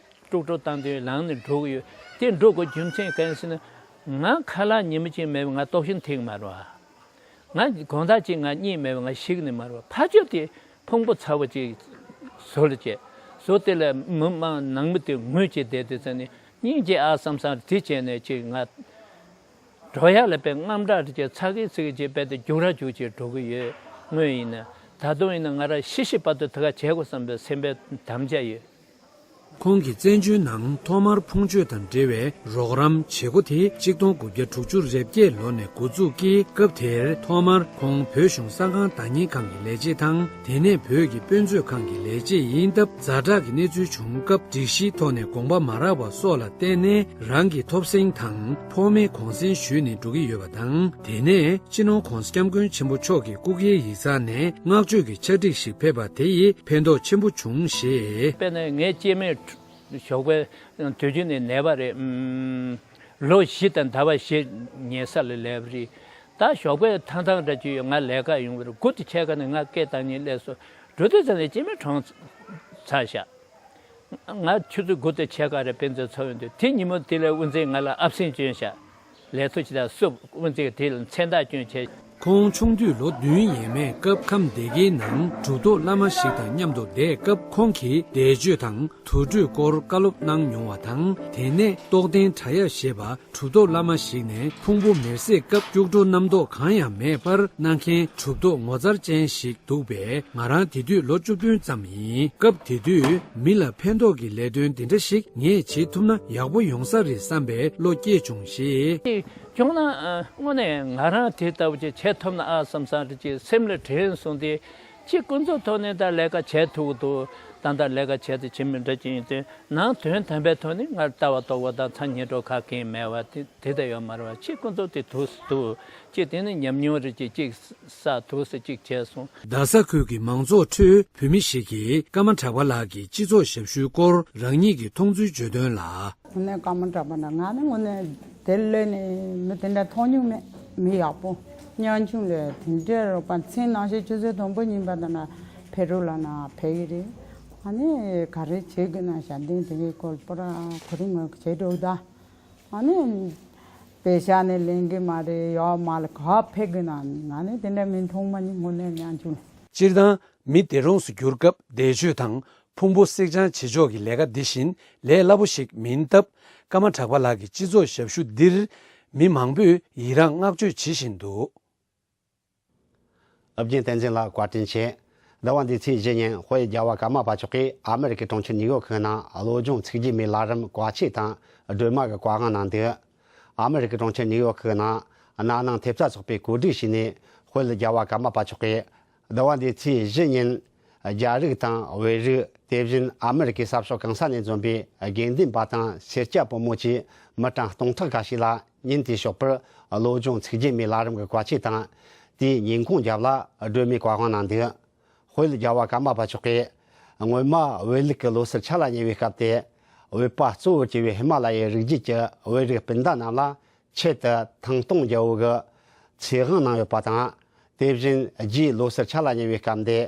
ཀྲུག་ཀྲུག་བཏང་དུས་ལངས་ནས་འགྲོ་གི་ཡོད། དེ་འགྲོ་དགོས་རྒྱུ་མཚན་གང་ཡིན་ཟེར་ན། ང་ཁ་ལག་ཉི་མ་གཅིག་མེད་པ་ང་ལྟོགས་ཤི་ཐེག་མ་རེད་བ། ང་དགོང་དག་གཅིག་ང་གཉིད་མེད་པ་ང་ཤི་གི་ནི་མ་རེད་བ། ཕ་ཆོས་དེ་ཕུང་པོ་ཚ་བོ་གཅིག་བཟོ་ལ་བྱས། བཟོ་དེ་ལ་མི་མང་ནང་མི་དེ་ངུས་བྱས་བསྡད་དུས་ཙམ་ནས་སྙིང་རྗེ་ཨ་བསམ་བསམ་དེ་བྱས་ནས་གཅིག་ང་འགྲོ་ཡག་ལ་དཔེ་དངངས་སྐྲག་རེ་བྱས་ཚ་གི་ཚི་གི་བྱས་དཔེ་དེ་རྒྱུག་ར་རྒྱུག་བྱས་འགྲོ་གི་ཡོད། དངོས་ཡིན་ན་ད་དུང་ཡིན་ན་ང་རང་ཤི་ཤི་བར་དུ་དེ་ག་བྱེད་དགོས་བསམ་པའི་སེམས་པའི་དམ་བཅའ་ཡོད། ཁོང་གི་བཙན་བྱོལ་ནང་ཐོག་མར་ཕུང་མཆོད་དང་འབྲེལ་བའི་རོགས་རམ་བྱེད་སྒོ་དེ་གཅིག་སྟོང་དགུ་བརྒྱ་དྲུག་ཅུ་རེ་བརྒྱད་ལོ་ནས་འགོ་འཛུགས་ཀྱིས། སྐབས་དེར་ཐོག་མར་ཁོང་བོད་གཞུང་གསར་ཁང་བདག་གཉེར་ཁང་གི་ལས་བྱེད་དང་། དེ་ནས་བོད་ཀྱི་དཔེ་མཛོད་ཁང་གི་ལས་བྱེད་ཡིན་སྟབས། ཛ་དྲག་གི་གནས་ཚུལ་བྱུང་སྐབས་སྒྲིག་གཞིའི་ཐོག་ནས་དགོངས་པ་མ་རག་པ་སོགས་ལ་བརྟེན་ནས། རང་གི་ཐོབ་གསང་དང་ཕོགས་མའི་གུང་གསེང་ཞུས་ནས་འགྲོ་གི་ཡོད་པ་དང་། དེ་ནས་སྤྱི་ནོར་༧གོང་ས་༧སྐྱབས་མགོན་ཆེན་པོ་མཆོག་གི་སྐུ་སྒེར་ཡིག་ཚང་ནས་བསྔགས་བརྗོད་ཀྱི་ཕྱག་བྲིས་ཤིག་ཕེབས་པ་དེ་ཡིས་ཕན་ཐོགས་ཆེན་པོ་བྱུང་ཞེས། དཔེར་ན་ངའི་སྐྱེས་དམན་ཞོགས་པའི་དུས་རྒྱུན་ནས་ནད་པ་རེད། ཨུམ། ལོ་བཞི་དང་ཟླ་བ་བཞི་ཉལ་ས་ལ་ལས་པ་རེད། ད་ཞོགས་པའི་ཐང་ཐང་འདྲ་ཅིག་ཡོད། ང་ལས་ཀ་ཡོང་གི་རེད། དགུ་དང་ཕྱེད་ཀ་ནས་ང་སྐད་བཏང་ཉིན་སླེབས་སོང་། འགྲོ་དུས་ཙམ་ནས་སྐྱེས་དམན་གྲོངས་ཚར་ཤག་ང་ཆུ་ཚོད་དགུ་དང་ཕྱེད་ཀ་རེ་དཔེ་མཛོད་ཚོགས་ཡོང་དུས། དེ་ཉིན་མོ་དེ་ལ་དབུ་འཛིན་ང་ལ་ཨབ་སེན་བསྐྱོན་ཤག་ལས་ཐོ་ཅིག་དང་བསུབ། དབུ་འཛིན་གྱིས་དེ་ལ་མཚན་རྟགས་བསྐྱོན་བྱས། ཁོང་ཆུང་དུས་ལོ་བདུན་ཡས་མས་སྐབས་ཁམས་སྡེ་དགེའི་ནང་གྲུབ་ཐོབ་བླ་མ་ཞིག་དང་མཉམ་དུ་བསྡད་སྐབས། ཁོང་གིས་བཟླས་བརྗོད་དང་དུར་ཁྲོད་སྐོར་བཀའ་སློབ་གནང་མྱོང་བ་དང་། དེ་ནས་རྟོགས་ལྡན་བྲག་གཡབ་ཞེས་པ་གྲུབ་ཐོབ་བླ་མ་ཞིག་ནས་ཕུང་པོ་མེར་སྲེག་སྐབས་སྐྱུག་བྲོ་རྣམ་རྟོག་གང་ཡང་མེད་པར་གནང་མཁན་གྲུབ་ཐོབ་ངོ་མཚར་ཅན་ཞིག་འདུག་པས། ང་རང་དེ་དུས་ལོ་བཅུ་བདུན་ཙམ་ཡིན། སྐབས་དེ་དུས་མི་ལ་ཕན་ཐོགས་ཀྱི་ལས་དོན་འདི་འདྲ་ཞིག་ངས་བྱེད་ཐུབ་ན་ཡག་པོ་ཡོང་ས་རེད་བསམ་པའི་བློ་སྐྱེས་བྱུང་ཞེས། ཅིག་བྱུང་ན་ཨ། དངོས་གནས་ང་རང་དེ་ལྟ་བུ་ཅིག་བྱེད་ཐུབ་ན་ཨ་བསམ་བསམ་རེ་ཅིག་སེམས་ལ་དྲན་སོང་སྟེ། ཅིག་ཀུན་རྫོབ་ཐོག་ནས་ད་ལས་ཀ་བྱེད་ཐུབ་ཀྱི་འདུག་ད་ལྟ་ལས་ཀ་བྱེད་དུ་ཕྱིན་མི་འདྲ་ཅིག་ཡིན་དུས། ནང་དོན་དམ་པའི་ཐོག་ནས་ང་ལྟ་བ་རྟོགས་པ་དང་མཚན་ཉིད་འགྲོ་ཁ་གང་མེད་པ་དེ་དེ་ལྟ་ཡོད་མ་རེད་བ། ཅིག་ཀུན་རྫོབ་དེ་འདུག་སེ་འདུག་ཅིག་དེ་ནི་ཉམས་མྱོང་རེ་ཅིག་ཅིག་བསགས་འདུག་སེ་ཅིག་བྱས་སོང་། རྡ་ས་ཁུལ་གྱི་མང་ཚོགས་ཁྲོད་བོད་མི་ཞིག་གིས་ཀརྨ་གྲགས་པ་ལགས་ཀྱི་སྤྱི་ཚོགས་ཞབས་ཞུའི་སྐོར་རང་ཉིད་ཀྱི་མཐོང་ཚུལ་བརྗོད་དོན་ལ། དངོས་གནས་ཀརྨ་གྲགས་པ་ལགས་ང་ནི་དངོས་གནས་ དེ་ལོས་ནས་མི་དེ་འདྲ་མཐོང་མྱོང་མེད། མི་ཡག་པོ་ཉམ་ཆུང་ལས་དེ་འདྲ་རོགས་པ་མཚན་ནང་བཞིན་ཆུ་ཚོད་དང་པོ་གཉིས་པ་དང་ན་ཕེ་རུ་ལ་ན་ཕེབས་ཀྱི་རེད། ཨ་ནི་ག་རེ་བྱེད་དགོས་ན་ཞབས་བརྟན་དེ་གའི་སྐོར་པོ་ར་གོ་རིམ་ངོས་བྱེད་འགྲོ་ད། ཨ་ནི་པེ་ཤ་ནི་ལེན་གི་མ་རེད། ཡོག་མ་ལ་ག་ཕེབས་གི་ན་ང་ནི་དེ་འདྲ་མིན་མཐོང་མ་མྱོང་། དངོས་གནས་ཉམ་ཆུང་། སྤྱིར་བཏང་མི་སྡེ་གྲོངས་སུ་གྱུར་སྐབས་འདས་མཆོད་དང་ཕུང་པོ་བསྲེག་བཅང་བྱེད་ཕྱོགས་ཀྱི་ལས་ཀ་འདི་བཞིན་ལས་སླ་པོ་ཞིག་མིན་སྟབས། ཀརྨ་གྲགས་པ་ལགས་ཀྱི་སྤྱི་ཚོགས་ཞབས་ཞུ་འདིར་མི་མང་པོས་ཡི་རངས་བསྔགས་བརྗོད་བྱེད་བཞིན་འདུག། ཨ་བརྒྱན་བསྟན་འཛིན་ལགས་བཀའ་དྲིན་ཆེ། ཟླ་བ་འདིའི་ཚེས་བཞི་ཉིན་དཔལ་རྒྱལ་བ་ཀརྨ་པ་མཆོག་གིས་ཨ་མེ་རི་ཀའི་གྲོང་ཁྱེར་ནིའུ་ཡོག་གི་ནང་བློ་སྦྱོང་ཚིག་བརྗེ་མའི་ལྷ་རམས་བཀའ་ཆོས་དང་སྒྲོལ་མ་གི་བཀའ་དབང་གནང་འདུག། ཨ་མེ་རི་ཀའི་གྲོང་ཁྱེར་ནིའུ་ཡོག་གི་ནང་གནའ་ནང་ཐེབས་རྩ་ཚོགས་པས་གོ་སྒྲིག་བྱས་ནས་དཔལ་རྒྱལ་བ་ཀརྨ་པ་མཆོག་གིས་ཟླ་བ་འདིའི་ཚེས་བཞི་ཉིན་རྒྱ་རིགས་དང་བོད་རིགས། དེ་བཞིན་ཨ་མེ་རི་ཀའི་ས་ཕྱོགས་གང་ས་ནས་འཛོམས་པའི་དགེ་འདུན་པ་དང་སེར་སྐྱ་ཕོ་མོ་བཅས་མི་གྲངས་སྟོང་ཕྲག་ཁ་ཤས་ལ་ཉིན་དེའི་ཞོགས་པར་བློ་སྦྱོང་ཚིག་བརྗེ་མའི་ལྷ་རམས་ཀྱི་བཀའ་ཆོས་དང་། དེའི་ཉིན་གུང་རྒྱབ་ལ་སྒྲོལ་མའི་བཀའ་དབང་གནང་འདུག། དཔལ་རྒྱལ་བ་ཀརྨ་པ་མཆོག་གིས་སྔོན་མ་བོད་ལུགས་ཀྱི་ལོ་གསར་འཆར་ལ་ཉེ་བའི་སྐབས་དེ། བོད་པ་གཙོ་བོར་གྱུར་པའི་ཧི་མ་ལ་ཡའི་རིགས་རྒྱུད་ཀྱི་བོད་རིགས་སྤུན་ཟླ་རྣམས་ལ་ཆེད་དུ་ཐང་སྟོང་རྒྱལ་པོ་གི་ཚེ་དབང་གནང་ཡོད་པ་དང་། དེ་བཞིན་རྗེས་ལོ་གསར་འཆར་ལ་ཉེ་བའི་སྐབས་འདི་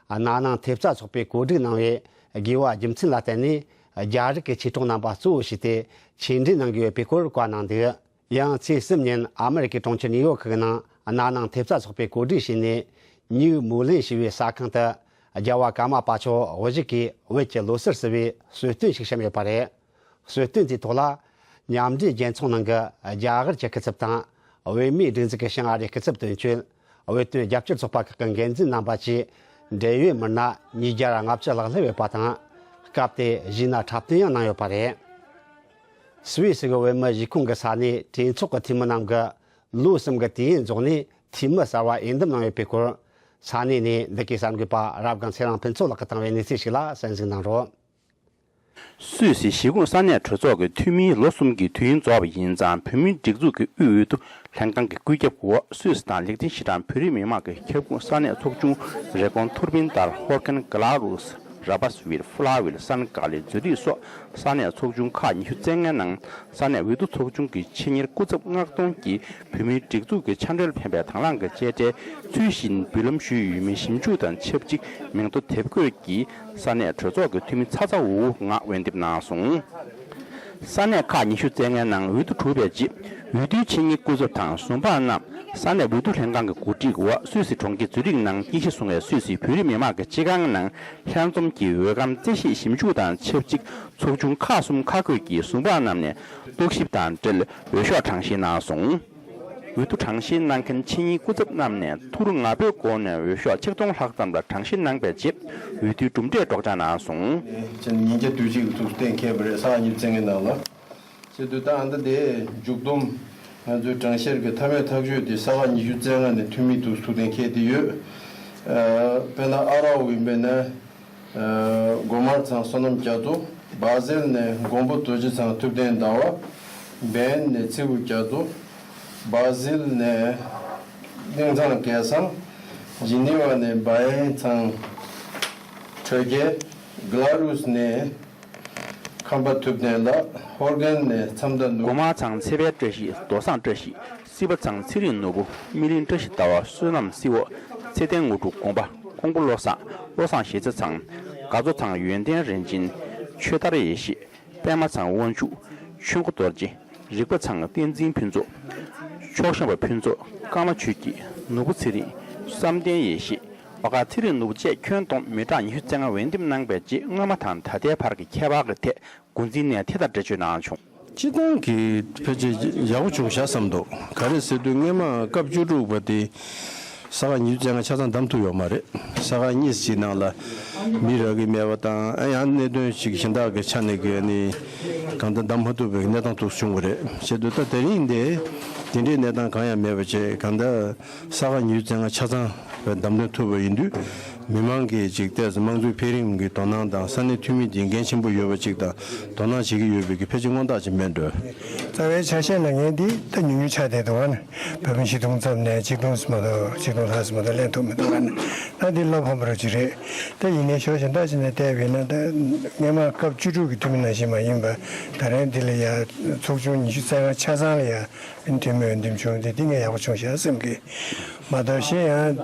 གནའ་ནང་ཐེབས་རྩ་ཚོགས་པས་གོ་སྒྲིག་གནང་བའི་དགེ་བ་རྒྱུ་མཚན་ལ་བརྟེན་ནས། རྒྱ་རིགས་ཀྱི་ཆོས་གྲོགས་རྣམ་པ་གཙོ་བོ་བྱས་ཏེ་ཆོས་འབྲེལ་གནང་གི་ཡོད་པའི་སྐོར་བཀའ་གནང་འདུག། ཡང་ཚེས་གསུམ་ཉིན་ཨ་མེ་རི་ཀའི་གྲོང་ཁྱེར་ནིའུ་ཡོག་གི་ནང་གནའ་ནང་ཐེབས་རྩ་ཚོགས་པས་གོ་སྒྲིག་བྱས་ནས། ནིའུ་མུ་ལེན་ཞེས་པའི་ས་ཁང་དུ་རྒྱལ་བ་ཀརྨ་པ་མཆོག་དབུ་བཞུགས་ཀྱིས་བོད་ཀྱི་ལོ་གསར་བསུ་བའི་གསོལ་སྟོན་ཞིག་བཤམས་ཡོད་པ་རེད། གསོལ་སྟོན་དེའི་ཐོག་ལ་མཉམ་འབྲེལ་རྒྱལ་ཚོགས་ནང་གི་རྒྱ་གར་གྱི་སྐུ་ཚབ་དང་། བོད་མིའི་སྒྲིག་འཛུགས་ཀྱི་ཞིང་ཨ་རིའི་སྐུ་ཚབ་དོན་གཅོད། བོད་དོན་རྒྱབ་སྐྱོར་ཚོགས་པ་ཁག་གི་འགན་འཛིན་རྣམ་པ་བཅས་འབྲེལ་ཡོད་མི་སྣ་ཉིས་བརྒྱ་ལྔ་བཅུ་ལྷག་སླེབས་ཡོད་པ་དང་། སྐབས་དེར་གཞས་སྣ་འཁྲབ་སྟོན་ཡང་གནང་ཡོད་པ་རེད། སུད་སི་གི་བོད་མི་གཞིས་ཁོངས་ཀྱི་ས་གནས་གྲོས་ཚོགས་ཀྱི་འཐུས་མི་རྣམས་ཀྱིས་ལོ་གསུམ་གྱི་དུས་ཡུན་རྫོགས་ནས་འཐུས་མི་གསར་བ་འོས་འདེམས་གནང་ཡོད་པའི་སྐོར། ས་གནས་ནས་འདི་གའི་གསར་འགོད་པ་རབ་སྒང་ཚེ་རིང་ཕུན་ཚོགས་ལགས་ཀྱིས་བཏང་བའི་གནས་ཚུལ་ཞིག་ལ་གསན་གཟིགས་གནང་རོགས། སུད་སི་གཞིས་ཁོངས་ས་གནས་གྲོས་ཚོགས་ཀྱི་འཐུས་མིའི་ལོ་གསུམ་གྱི་དུས་ཡུན་རྫོགས་པ་ཡིན་ཙང་། བོད་མིའི་སྒྲིག་འཛུགས་ཀྱི་དབུས་འོས་བསྡུ་ལྷན་ཁང་གི་བཀོད་ཁྱབ་འོག་སུད་སི་དང་ལིག་ཏེན་ཤི་ཊན་བོད་རིགས་མི་མང་གི་ཁྱབ་ཁོངས་ས་གནས་ཚོགས་ཆུང་རེ་ཀོན་ཐུར་བིན་ཏར་ཧོར་ཁན་ག་ལ་རུས། ར་པཱས་ཝིལ། ཧྥུ་ལ་ཝིལ། སན་ཀ་ལི། ཛུ་རིག་སོགས་ས་གནས་ཚོགས་ཆུང་ཁག་ཉི་ཤུ་རྩ་ལྔའི་ནང་ས་གནས་འོས་བསྡུ་ཚོགས་ཆུང་གི་ཆེད་གཉེར་སྐུ་ཚབ་མངགས་གཏོང་གིས་བོད་མིའི་སྒྲིག་འཛུགས་ཀྱི་ཕྱག་སྦྲེལ་འཕེན་པའི་དང་བླངས་ཀྱི་དཔྱད་ཁྲལ་ཚུལ་བཞིན་འབུལ་ལམ་ཞུས་ཡོད་མེད་ཞིབ་འཇུག་དང་ཆབས་ཅིག་མིང་ཐོ་དེབ་འགོད་ཀྱིས་ས་གནས་གྲོས་ཚོགས་ཀྱི་འཐུས་མི་ཚ་ཚ་འུར་འུར་ངང་འོས་འདེམས་གནང་སོང་། ས་གནས་ཁག་ཉི་ཤུ་རྩ་ལྔའི་ནང་འོས་བསྡུ་གྲུབ་པའི་རྗེས། འོས་བསྡུའི་ཆེད་གཉེར་སྐུ་ཚབ་དང་ཟུར་པ་རྣམས་ས་གནས་འོས་བསྡུ་ལྷན་ཁང་གི་གོ་སྒྲིག་འོག་སུད་སི་གྲོང་ཁྱེར་ཛུ་རིག་ནང་རྟེན་གཞི་བཟུང་བའི་སུད་སི་བོད་རིགས་མི་མང་གི་སྤྱི་ཁང་ནང་ལྷན་འཛོམས་ཀྱིས་འོས་སྒམ་རྩད་གཞི་ཞིབ་འཇུག་དང་ཆབས་ཅིག་ཚོགས་ཆུང་ཁག་གསུམ་ཁག་བགོས་ཀྱིས་ཟུར་པ་རྣམས་ནས་རྟོག་ཞིབ་དང་འབྲེལ་འོས་ཤོག་གྲངས་བཤེར་གནང་སོང་། འོས་བསྡུ་གྲངས་བཤེར་གནང་མཁན་ཆེད་གཉེར་སྐུ་ཚབ་རྣམས་ནས་ཐུར་ང་པོའི་སྒོ་ནས་འོས་ཤོག་ཆིག་སྟོང་ལྷག་ཙམ་ལ་གྲངས་བཤེར་གནང་པའི་རྗེས་འོས་བསྡུའི་གྲུབ་འབྲས་སྒྲོག་སྦྱང་གནང་སོང་། ཉིན་རྒྱ་དུས་གཅིག་གི་ཚུགས་གཏན་འཁེལ་བ་རེད། ས་ཉིན་བཙན་གྱི་ནང་ལ། བྱེད་དུས་ད་ཨ་འདི་དེ་མཇུག་སྡོམ་ང་ཚོའི་གྲངས་བཤེར་གྱི་མཐའ་མའི་ཐག་གཅོད་དེ་ས་ག་ཉི་ཤུ་རྩ་ལྔ་ནས་འཐུས་མི་དུ་ཚུགས་གཏན་འཁེལ་དེ་ཡོད། ཨ་དཔེར་ན་ཨ་རའོ་ཡིན་པས་ན། ཨ་སྒོ་དམར་ཚང་བསོད་ནམས་རྒྱ་མཚོ། སྦ་ཟིལ་ནས་མགོན་པོ་རྡོ་རྗེ་ཚང་ཐུབ་བསྟན་ཟླ་བ། བན་ནས་ཚེ་བུ་རྒྱ་མཚོ། སྦ་ཟིལ་ནས་གླིང་ཚང་སྐལ་བཟང་། ཇི་ནི་ཝ་ནས་སྦ་ཡན་ཚང་། ཁྲོད་རྒྱལ། གྷ་ལ་རུས་ནས་ཁམས་པ་ཐུབ་བསྟན་ལགས། ཧོར་གན་ནས་མཚམས་མཐའ་ནོར། སྒོ་དམར་ཚང་ཚེ་དཔལ་བཀྲ་ཤིས། རྡོ་བཟང་བཀྲ་ཤིས། སྲིད་པ་ཚང་ཚེ་རིང་ནོར་བུ། སྨིན་གླིང་བཀྲ་ཤིས་ཟླ་བ། བསོད་ནམས་སྲིད་འོ། ཚེ་བརྟན་དངོས་གྲུབ། དགོངས་པ་ཀོང་པོ་བློ་བཟང་། བློ་བཟང་ཞེ་ཚེ་ཚང་། དགའ་ཚོ་ཚང་། ཡོན་ཏན་རིན་ཆེན། ཆོས་དར་ཡེ་ཤེས། པད་མ་ཚང་། དབང་ཕྱུག་ཆོས་མགོ་རྡོ་རྗེ། རིག་པ་ཚང་། བསྟན་འཛིན་ཕུན་ཚོགས། ཕྱོགས་བཞི་པ་ཕུན་ཚོགས། ཀརྨ་ཆོས་སྐྱིད། ནོར་བུ་ཚེ་རིང་། བསམ་གཏན་ཡེ་ཤེས། ཨོ་ཀ་ཚེ་རིང་ནོར་བུ་བཅས་ཁྱོན་བསྡོམས་མི་གྲངས་ཉི་ཤུ་རྩ་ལྔ་འོས་འདེམས་གནང་པའི་རྗེས་སྔོན་མ་དང་ད་ལྟའི་བར་གྱི་ཁྱད་པར་གྱི་ཐད་འགོ་འཛིན་ནས་དེ་དང་འགྲེལ་བརྗོད་གནང་བྱུང་། སྤྱི་བཏང་གི་ཕལ་ཆེར་ཡག་པོ་བྱུང་བཞག་བསམ་འདུག། ག་རེ་ཟེར་དུས་སྔོན་མ་སྐབས་བཅུ་དྲུག་པ་དེ་ས་ག་ཉི་ཤུ་རྩ་ལྔ་ཆ་ཚང་བདམས་ཐུབ་ཡོད་མ་རེད། ས་ག་གཉིས་ཀྱི་ནང་ལ་མི་རག་གི་མེད་པ་དང་། ཨ་ཡང་གནད་དོན་ཞིག་གཞན་དག་གི་ཆ་ནས་གི་ནི་གང་ལྟར་བདམས་མ་ཐུབ་པའི་གནས་སྟངས་དུ་བྱུང་བ་རེད། བྱས་དུས་ད་དེ་རིང་འདི་དེ་འདྲའི་གནས་སྟངས་གང་ཡང་མེད་པ་བྱས། གང་ལྟར་ས་ག་ཉི་ཤུ་རྩ་ལྔ་ཆ་ཚང་བདམས་ཐོན་ཐུབ་པ་ཡིན་དུས། མི་མང་གིས་ཅིག་ཏོག་ཙམ་དམངས་གཙོའི་འཕེལ་རིམ་གྱི་དོ་སྣང་དང་ས་གནས་འཐུས་མི་དེ་འགན་ཆེན་པོ་ཡོད་པ་ཅིག་དང་དོ་སྣང་བྱེད་ཀྱི་ཡོད་པའི་གི་ཕལ་ཆེར་མངོན་རྟགས་ཅིག་མེད་འགྲོ། རྩ་བའི་ཆ་ཤས་ལ་ངས་འདི་ད་ཉུང་ཉུང་ཆགས་བསྡད་འདུག་ཨ་ནི། བོད་མི་ཆིག་སྟོང་ཙམ་ནས་ཆིག་སྟོང་ཙམ་མ་གཏོགས་ཆིག་སྟོང་ལྷག་ཙམ་མ་གཏོགས་ལེན་ཐུབ་མི་འདུག་ཨ་ནི། ད་འདི་བློ་ཕམ་པ་རོ་ཅིག་རེད། ད་ཡིན་ནའི་ཕྱོགས་གཞན་དག་ཅིག་ནས་བལྟས་པས་ན་ད་སྔོན་མ་སྐབས་བཅུ་དྲུག་གི་འཐུས་མི་ནང་བཞིན་མ་ཡིན་པ། ད་རེས་འདི་ལ་ཡ་ཚོགས་ཆུང་ཉི་ཤུ་རྩ་ལྔ་ཆ་ཚང་ལ་ཡ་འཐུས་མི་འོས་འདེམས་བྱུང་སྟེ་འདི་ངས་ཡག་པོ་བྱུང་ཤག་བསམ་གི། མ་གཏོགས་གཞན་ཡང་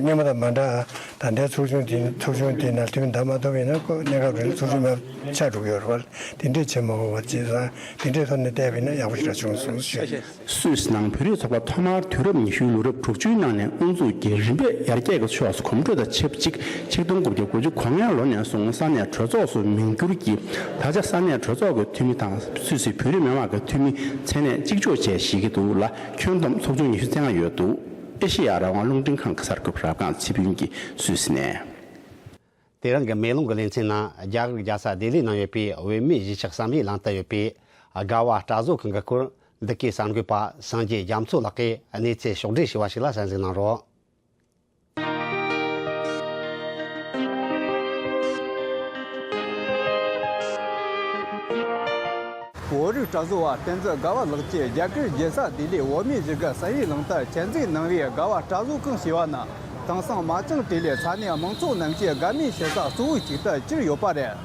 སྔོན་མ་དང་མ་འདྲ། ད་ལྟའི་ཚོགས་ཆུང་དེ་ཚོགས་ཆུང་དེ་ནང་འཐུས་མི་འདང་མ་ཐོབ་པ་ཡིན་ན་ཁོ་གནས་སྐབས་རིང་ཚོགས་ཆུང་མ་ཆགས་འགྲོ་གི་ཡོད་རེད་བ། དེ་འདྲས་བྱེད་མ་དགོས་པ་བྱས་ཙང་དེ་འདྲས་ཐོག་ནས་བལྟས་པ་ཡིན་ན་ཡག་པོ་ཞེ་དྲག་བྱུང་སོང་ཞུ། སུད་སི་ནང་བོད་རིགས་ཚོགས་པ་ཐོག་མར་དུས་རབས་ཉི་ཤུའི་ལོ་རབས་དྲུག་ཅུའི་ནང་ནས་དབུ་འཛུགས་ཀྱིས་རིམ་པས་ཡར་རྒྱས་ཀྱི་ཕྱོགས་སུ་གོམ་བགྲོད་དང་ཆབས་ཅིག་ཆིག་སྟོང་དགུ་བརྒྱ་དགུ་ཅུ་གོ་ལྔ་ལོ་ནས་བཟུང་ས་གནས་གྲོས་ཚོགས་སུ་མིང་བསྒྱུར་གྱིས། ད་ཆ་ས་གནས་གྲོས་ཚོགས་ཀྱི་འཐུས་མི་དང་སུད་སི་བོད་རིགས་མི་མང་གི་འཐུས་མི་མཚན་གནས་གཅིག་ལྕོགས་བཅས་བཞེས་ཀྱི་འདུག་ལ། ཁྱོན་བསྡོམས་ཚོགས་ཆུང་ཉི་ཤུ་རྩ་ལྔ་ཡོད་འདུག་ཨེ་ཤེ་ཡ་རང་དབང་རླུང་འཕྲིན་ཁང་གི་གསར་འགོད་པ་རབ་སྒང་ཚེ་ཕུན་གྱིས་སུད་སི་ནས། དེ་རིང་གི་མེ་ལོང་གི་ལེ་ཚན་ནང་རྒྱ་གར་རྒྱལ་ས་ལྡི་ལི་ནང་ཡོད་པའི་བོད་མིའི་གཞིས་ཆགས་བསམ་ཡས་གླིང་དུ་ཡོད་པའི་དགའ་བ་སྤྲ་བཟོ་ཁང་གི་སྐོར་འདི་གའི་གསར་འགོད་པ་སངས་རྒྱས་རྒྱ་མཚོ་ལགས་ཀྱིས་གནས་ཚུལ་ཕྱོགས་བསྒྲིགས་ཞུས་པ་ཞིག་ལ་གསན་གཟིགས་གནང་རོགས། བོད་རིགས་སྤྲ་བཟོ་བ་བསྟན་འཛིན་དགའ་བ་ལགས་ཀྱིས་རྒྱ་གར་རྒྱལ་ས་ལྡི་ལིའི་བོད་མིའི་གཞིས་ཀ་བསམ་ཡས་གླིང་དུ་ཆེད་འཛུགས་གནང་བའི་དགའ་བ་སྤྲ་བཟོ་ཁང་ཞེས་པ་ནི་དེང་སང་མ་ཅང་ཏི་ལིའི་ས་གནས་མང་ཚོགས་རྣམས་ཀྱི་དགའ་མོས་བྱེད་ས་གཙོ་བོ་ཞིག་ཏུ་གྱུར་ཡོད་པ་རེད།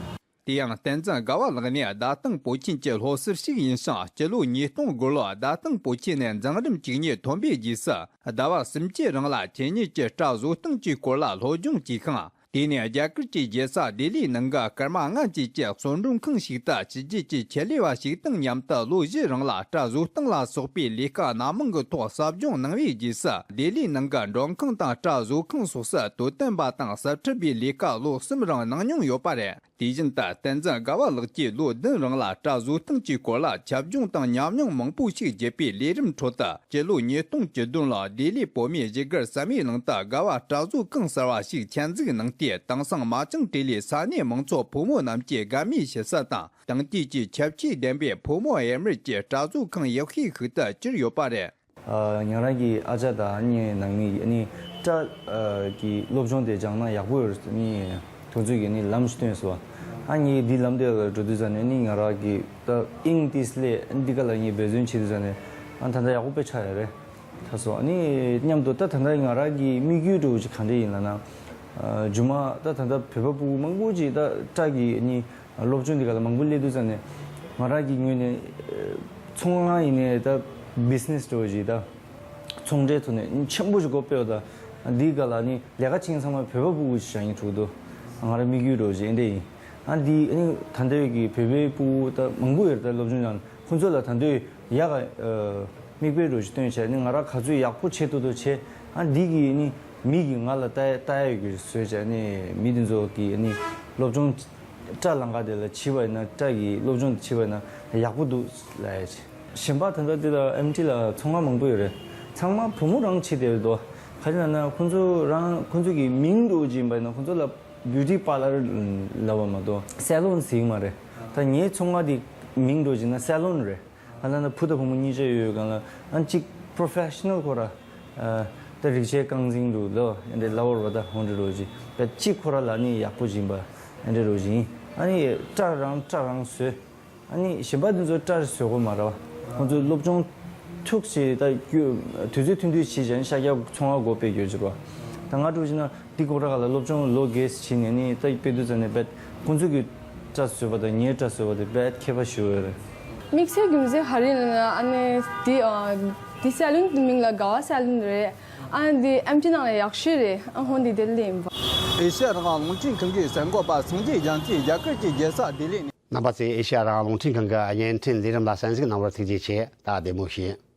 དེ་ཡང་བསྟན་འཛིན་དགའ་བ་ལགས་ནི་རྡ་སྟེང་པོ་ཆེན་གྱི་སློབ་ཟུར་ཞིག་ཡིན་ཞིང་། སྤྱི་ལོ་ཉིས་སྟོང་དགུ་ལོར་རྡ་སྟེང་པོ་ཆེན་ནས་མཛངས་རིམ་གཅིག་གཉིས་ཐོན་པའི་རྗེས་སུ་ཟླ་བ་གསུམ་གྱི་རིང་ལ་ཆེད་གཉེར་གྱི་སྤྲ་བཟོ་སྟངས་ཀྱི་སྐོར་ལ་སློབ་སྦྱོང་བྱས་ཤིང་། དེ་ནས་རྒྱ་གར་གྱི་རྒྱལ་ས་ལྡི་ལིའི་ནང་གི་སྐར་མ་ལྔ་བཅས་ཀྱི་གསོལ་མགྲོན་ཁང་ཞིག་ཏུ་ཕྱི་རྒྱལ་གྱི་ཆེད་ལས་པ་ཞིག་དང་མཉམ་དུ་ལོ་བཞི་རིང་ལ་སྤྲ་བཟོ་སྟངས་ལ་སོགས་པའི་ལས་ཀ་སྣ་མང་གི་ཐོག་ཟབ་སྦྱོང་གནང་བའི་རྗེས་སུ། ལྡི་ལིའི་ནང་གི་མགྲོན་ཁང་དང་སྤྲ་བཟོ་ཁང་སོགས་སུ་དོ་དམ་པ་དང་གསེར་ཁྲི་པའི་ལས་ཀ་ལོ་གསུམ་རིང་གནང་མྱོང་ཡོད་པ་རེད། དེ་བཞིན་དུ་བསྟན་འཛིན་དགའ་བ་ལགས་ཀྱིས་ལོ་བདུན་རིང་ལ་སྤྲ་བཟོ་སྟངས་ཀྱི་སྐོར་ལ་ཁྱབ་སྦྱོང་དང་ཉམས་མྱོང་མང་པོ་ཞིག་བརྒྱུད་པའི་ལས་རིམ་ཁྲོད་དུ། སྤྱི་ལོ་ཉིས་སྟོང་བཅུ་བདུན་ལོར་ལྡི་ལིའི་བོད་མིའི་གཞིས་སྒར་བསམ་ཡས་གླིང་དུ་དགའ་བ་སྤྲ་བཟོ་ཁང་གསར་བ་ཞིག་ཆེད་འཛུགས་གནང་སྟེ། དེང་སང་མ་ཅང་ཏི་ལིའི་ས་གནས་མང་ཚོགས་ཕོ་མོ་རྣམས་ཀྱི་དགའ་མོས་བྱེད་ས་དང་། དེང་དུས་ཀྱི་ཁྱད་ཆོས་ལྡན་པའི་ཕོ་མོ་དབྱེར་མེད་ཀྱི་སྤྲ་བཟོ་ཁང་ཡག་ཤོས་ཤིག་ཏུ་གྱུར་ཡོད་པ་རེད། ཨ། ང་རང་གི་ཨ་ཅག་དང་ཨ་ནེ་ནང་མི་ཨ་ནི་སྤྲ་ཨ་གི་སློབ་སྦྱོང་དེ་སྦྱངས་ན་ཡག་པོ་ཡོད་ཟེར་ནི་དེ་ཚོ་གིས་ནི་ལམ་ཞིག་སྟོན་སོང་། ཨ་ནི་འདི་ལམ་དེ་ལ་འགྲོ་དུས་ཙ་ནས་ནི་ང་རང་གི་ད་དབྱིངས་ཏིས་ལས་འདི་ག་ལ་ངས་འབད་བརྩོན་བྱེད་དུས་ཙ་ནས་ཨ་ད་ལྟ་ཡག་པོ་དཔེ་ཆགས་ཡོད་རེད། ད་སོ་ཨ་ནི་མཉམ་དུ་ད་ད་ལྟ་ང་རང་གི་དམིགས་ཡུལ་འདྲ་བོ་ཅིག་ག་འདྲ་ཡིན་ལབ་ན། ཨ་རྒྱུ་མ་ད་ད་ལྟ་བོད་པ་ཕྲུ་གུ་མང་པོ་ཅིག་ད་སྤྲ་གི་ཨ་ནི་སློབ་སྦྱོང་འདི་ག་ལ་མང་པོ་སླེབས་དུས་ཙ་ནས་ང་རང་གི་ངོས་ནས་ཚོང་ཁང་ཡིན་ནའི་ད་བི་ཛི་ནེ་སི་འདྲ་བོ་ཞིག་ད་ཚོང་འབྲེལ་ཐོག་ནས་ཆེན་པོ་ཞིག་སྒོ་ཕྱེ་བ་དང་འདི་ག་ལ་ནི་ལས་ཀ་བྱེད་མཁན་ཚང་མ་བོད་པ་ཕྲུ་གུ་ཞིག་བྱ་སྙིང་འདོད་འདུག་ང་རང་དམིགས་ཡུལ་འདྲ་བོ་ཞིག་ཨེ་འདྲ་ཡིན། ཨ་འདི་ཨ་ནི་ད་ལྟའི་གི་བོད་པའི་ཕྲུ་གུ་ད་མང་པོ་ཡོད་རེད། ད་སློབ་སྦྱོང་སྦྱངས་ཁོང་ཚོ་ལ་ད་ལྟའི་ཡག་ག་ཨ་མིག་དཔེ་འདྲ་བོ་ཞིག་སྟོན་བྱས་ནི་ང་རང་ག་ཚོད་ཡག་པོ་བྱེད་ཐུབ་ཐུབ་བྱས། ཨ་འདི་གིས་ནི་མི་གིས་ང་ལ་ལྟ་ལྟ་ཡག་གི་བཟོས་བྱས་ནི་མི་དེ་ཚོ་གིས་ནི་སློབ་སྦྱོང་སྤྲ་ལམ་ཁ་དེ་ལ་བྱིས་པ་ཡིན་ན་སྤྲ་གི་སློབ་སྦྱོང་དེ་བྱིས་པ་ཡིན་ན་ཡག་པོ་འདུག་ལབ་ཡ་བྱས། གཞན་པ་ད་ལྟ་འདི་ལ་ཨེམ་ཊི་ལ་ཚོང་ཁང་མང་པོ་ཡོད་རེད། ཚང་མ་བུ་མོ་རང་བྱེད་བསྡད་འདུག་ག་རེ་ལབ་ན་ཁོང་ཚོ་རང་ཁོང་ཚོ་གི་མིང་འདྲ་བོ་ཅིག་ཡིན་པ་ཡིན་ན་ཁོང་ཚོ་ལ་བིའུ་ཊི་པར་ལར་ལབ་པ་མ་གཏོགས་སེ་ལོན་ཟེར་གྱི་མ་རེད། ད་ངའི་ཚོང་ཁང་དེ་མིང་འདྲ་བོ་ཅིག་ཡིན་ན་སེ་ལོན་རེད། ཨ་ལ་ན་བུ་དང་བུ་མོ་གཉིས་ཆ་ཡོད་ཡོད་གང་ལ་ཨ་གཅིག་པྲོ་ཕེ་ཤ་ནལ་ཁོ་ར་ཨ་ད་རིག་བྱེད་རྐང་འཛིན་འདུག་ལོ་ཨེ་འདྲ་ལབ་པ་རེད་པ། ད་འོ་འདྲ་འདྲ་བོ་ཅིག་ད་གཅིག་ཁོ་ར་ལ་ནི་ཡག་པོ་ཅིག་ཡིན་པ་ཨེ་འདྲ་འདྲ་བོ་ཅིག་ཡིན། ཨ་ནི་སྤྲ་རང་སྤྲ་རང་བཟོས། ཨ་ནི་གཞན་པ་དེ་ཚོ་སྤྲ་བཟོ་དགོས་མ་རེད་པ། ཁོང་ཚོ་སློབ་སྦྱོང་ཐུགས་ཆེ་ད་རྒྱུ་དུས་ཚོད་ཐུང་ཐུང་བྱས་བྱས་ནས་ཤར་རྒྱག་ཚོང་བ་སྒོ་ཕྱེ་རྒྱུ་བྱེད་པ། ད་ང་འདྲ་བྱས་ན་འདི་ཁོ་རང་ག་ལ་སློབ་སྦྱོང་ལོ་རྒས་བྱས་ནས་ནི་ད་དཔེ་དུས་ཙ་ནས་བེད་ཁོང་ཚོ་གི་སྤྲ་བཟོ་བ་དང་ངའི་སྤྲ་བཟོ་བ་དེ་བེད་ཁྱད་པར་ཞེ་པོ་ཡོད་རེད། དམིགས་བསལ་རྒྱུ་མཚན་ག་རེ་ཡིན་ན་ཨ་ནི་འདི་ཨ་འདི་སེ་ལོན་དེ་མིང་ལ་དགའ་བ་སེ་ལོན་རེད། ཨ་ནི་འདི་ཨེམ་ཊི་ནང་ལ་ཡག་ཤོས་རེད། ཨ་ཧོན་འདི་ལྡི་ལི་ཡིན་པ། ཨེ་ཤེ་ཡ་རང་དབང་རླུང་འཕྲིན་ཁང་གི་གསར་འགོད་པ་སངས་རྒྱས་རྒྱ་མཚོས་རྒྱ་གར་གྱི་རྒྱལ་ས་ལྡི་ལི་ནས། རྣམ་པ་ཚོས་ཨེ་ཤེ་ཡ་རང་དབང་རླུང་འཕྲིན་ཁང་གི་བརྙན་འཕྲིན་ལས་རིམ་ལ་གསན་གཟིགས་གནང་བར་ཐུགས་རྗེ་ཆེ། ད་བདེ་མོ་བྱོས།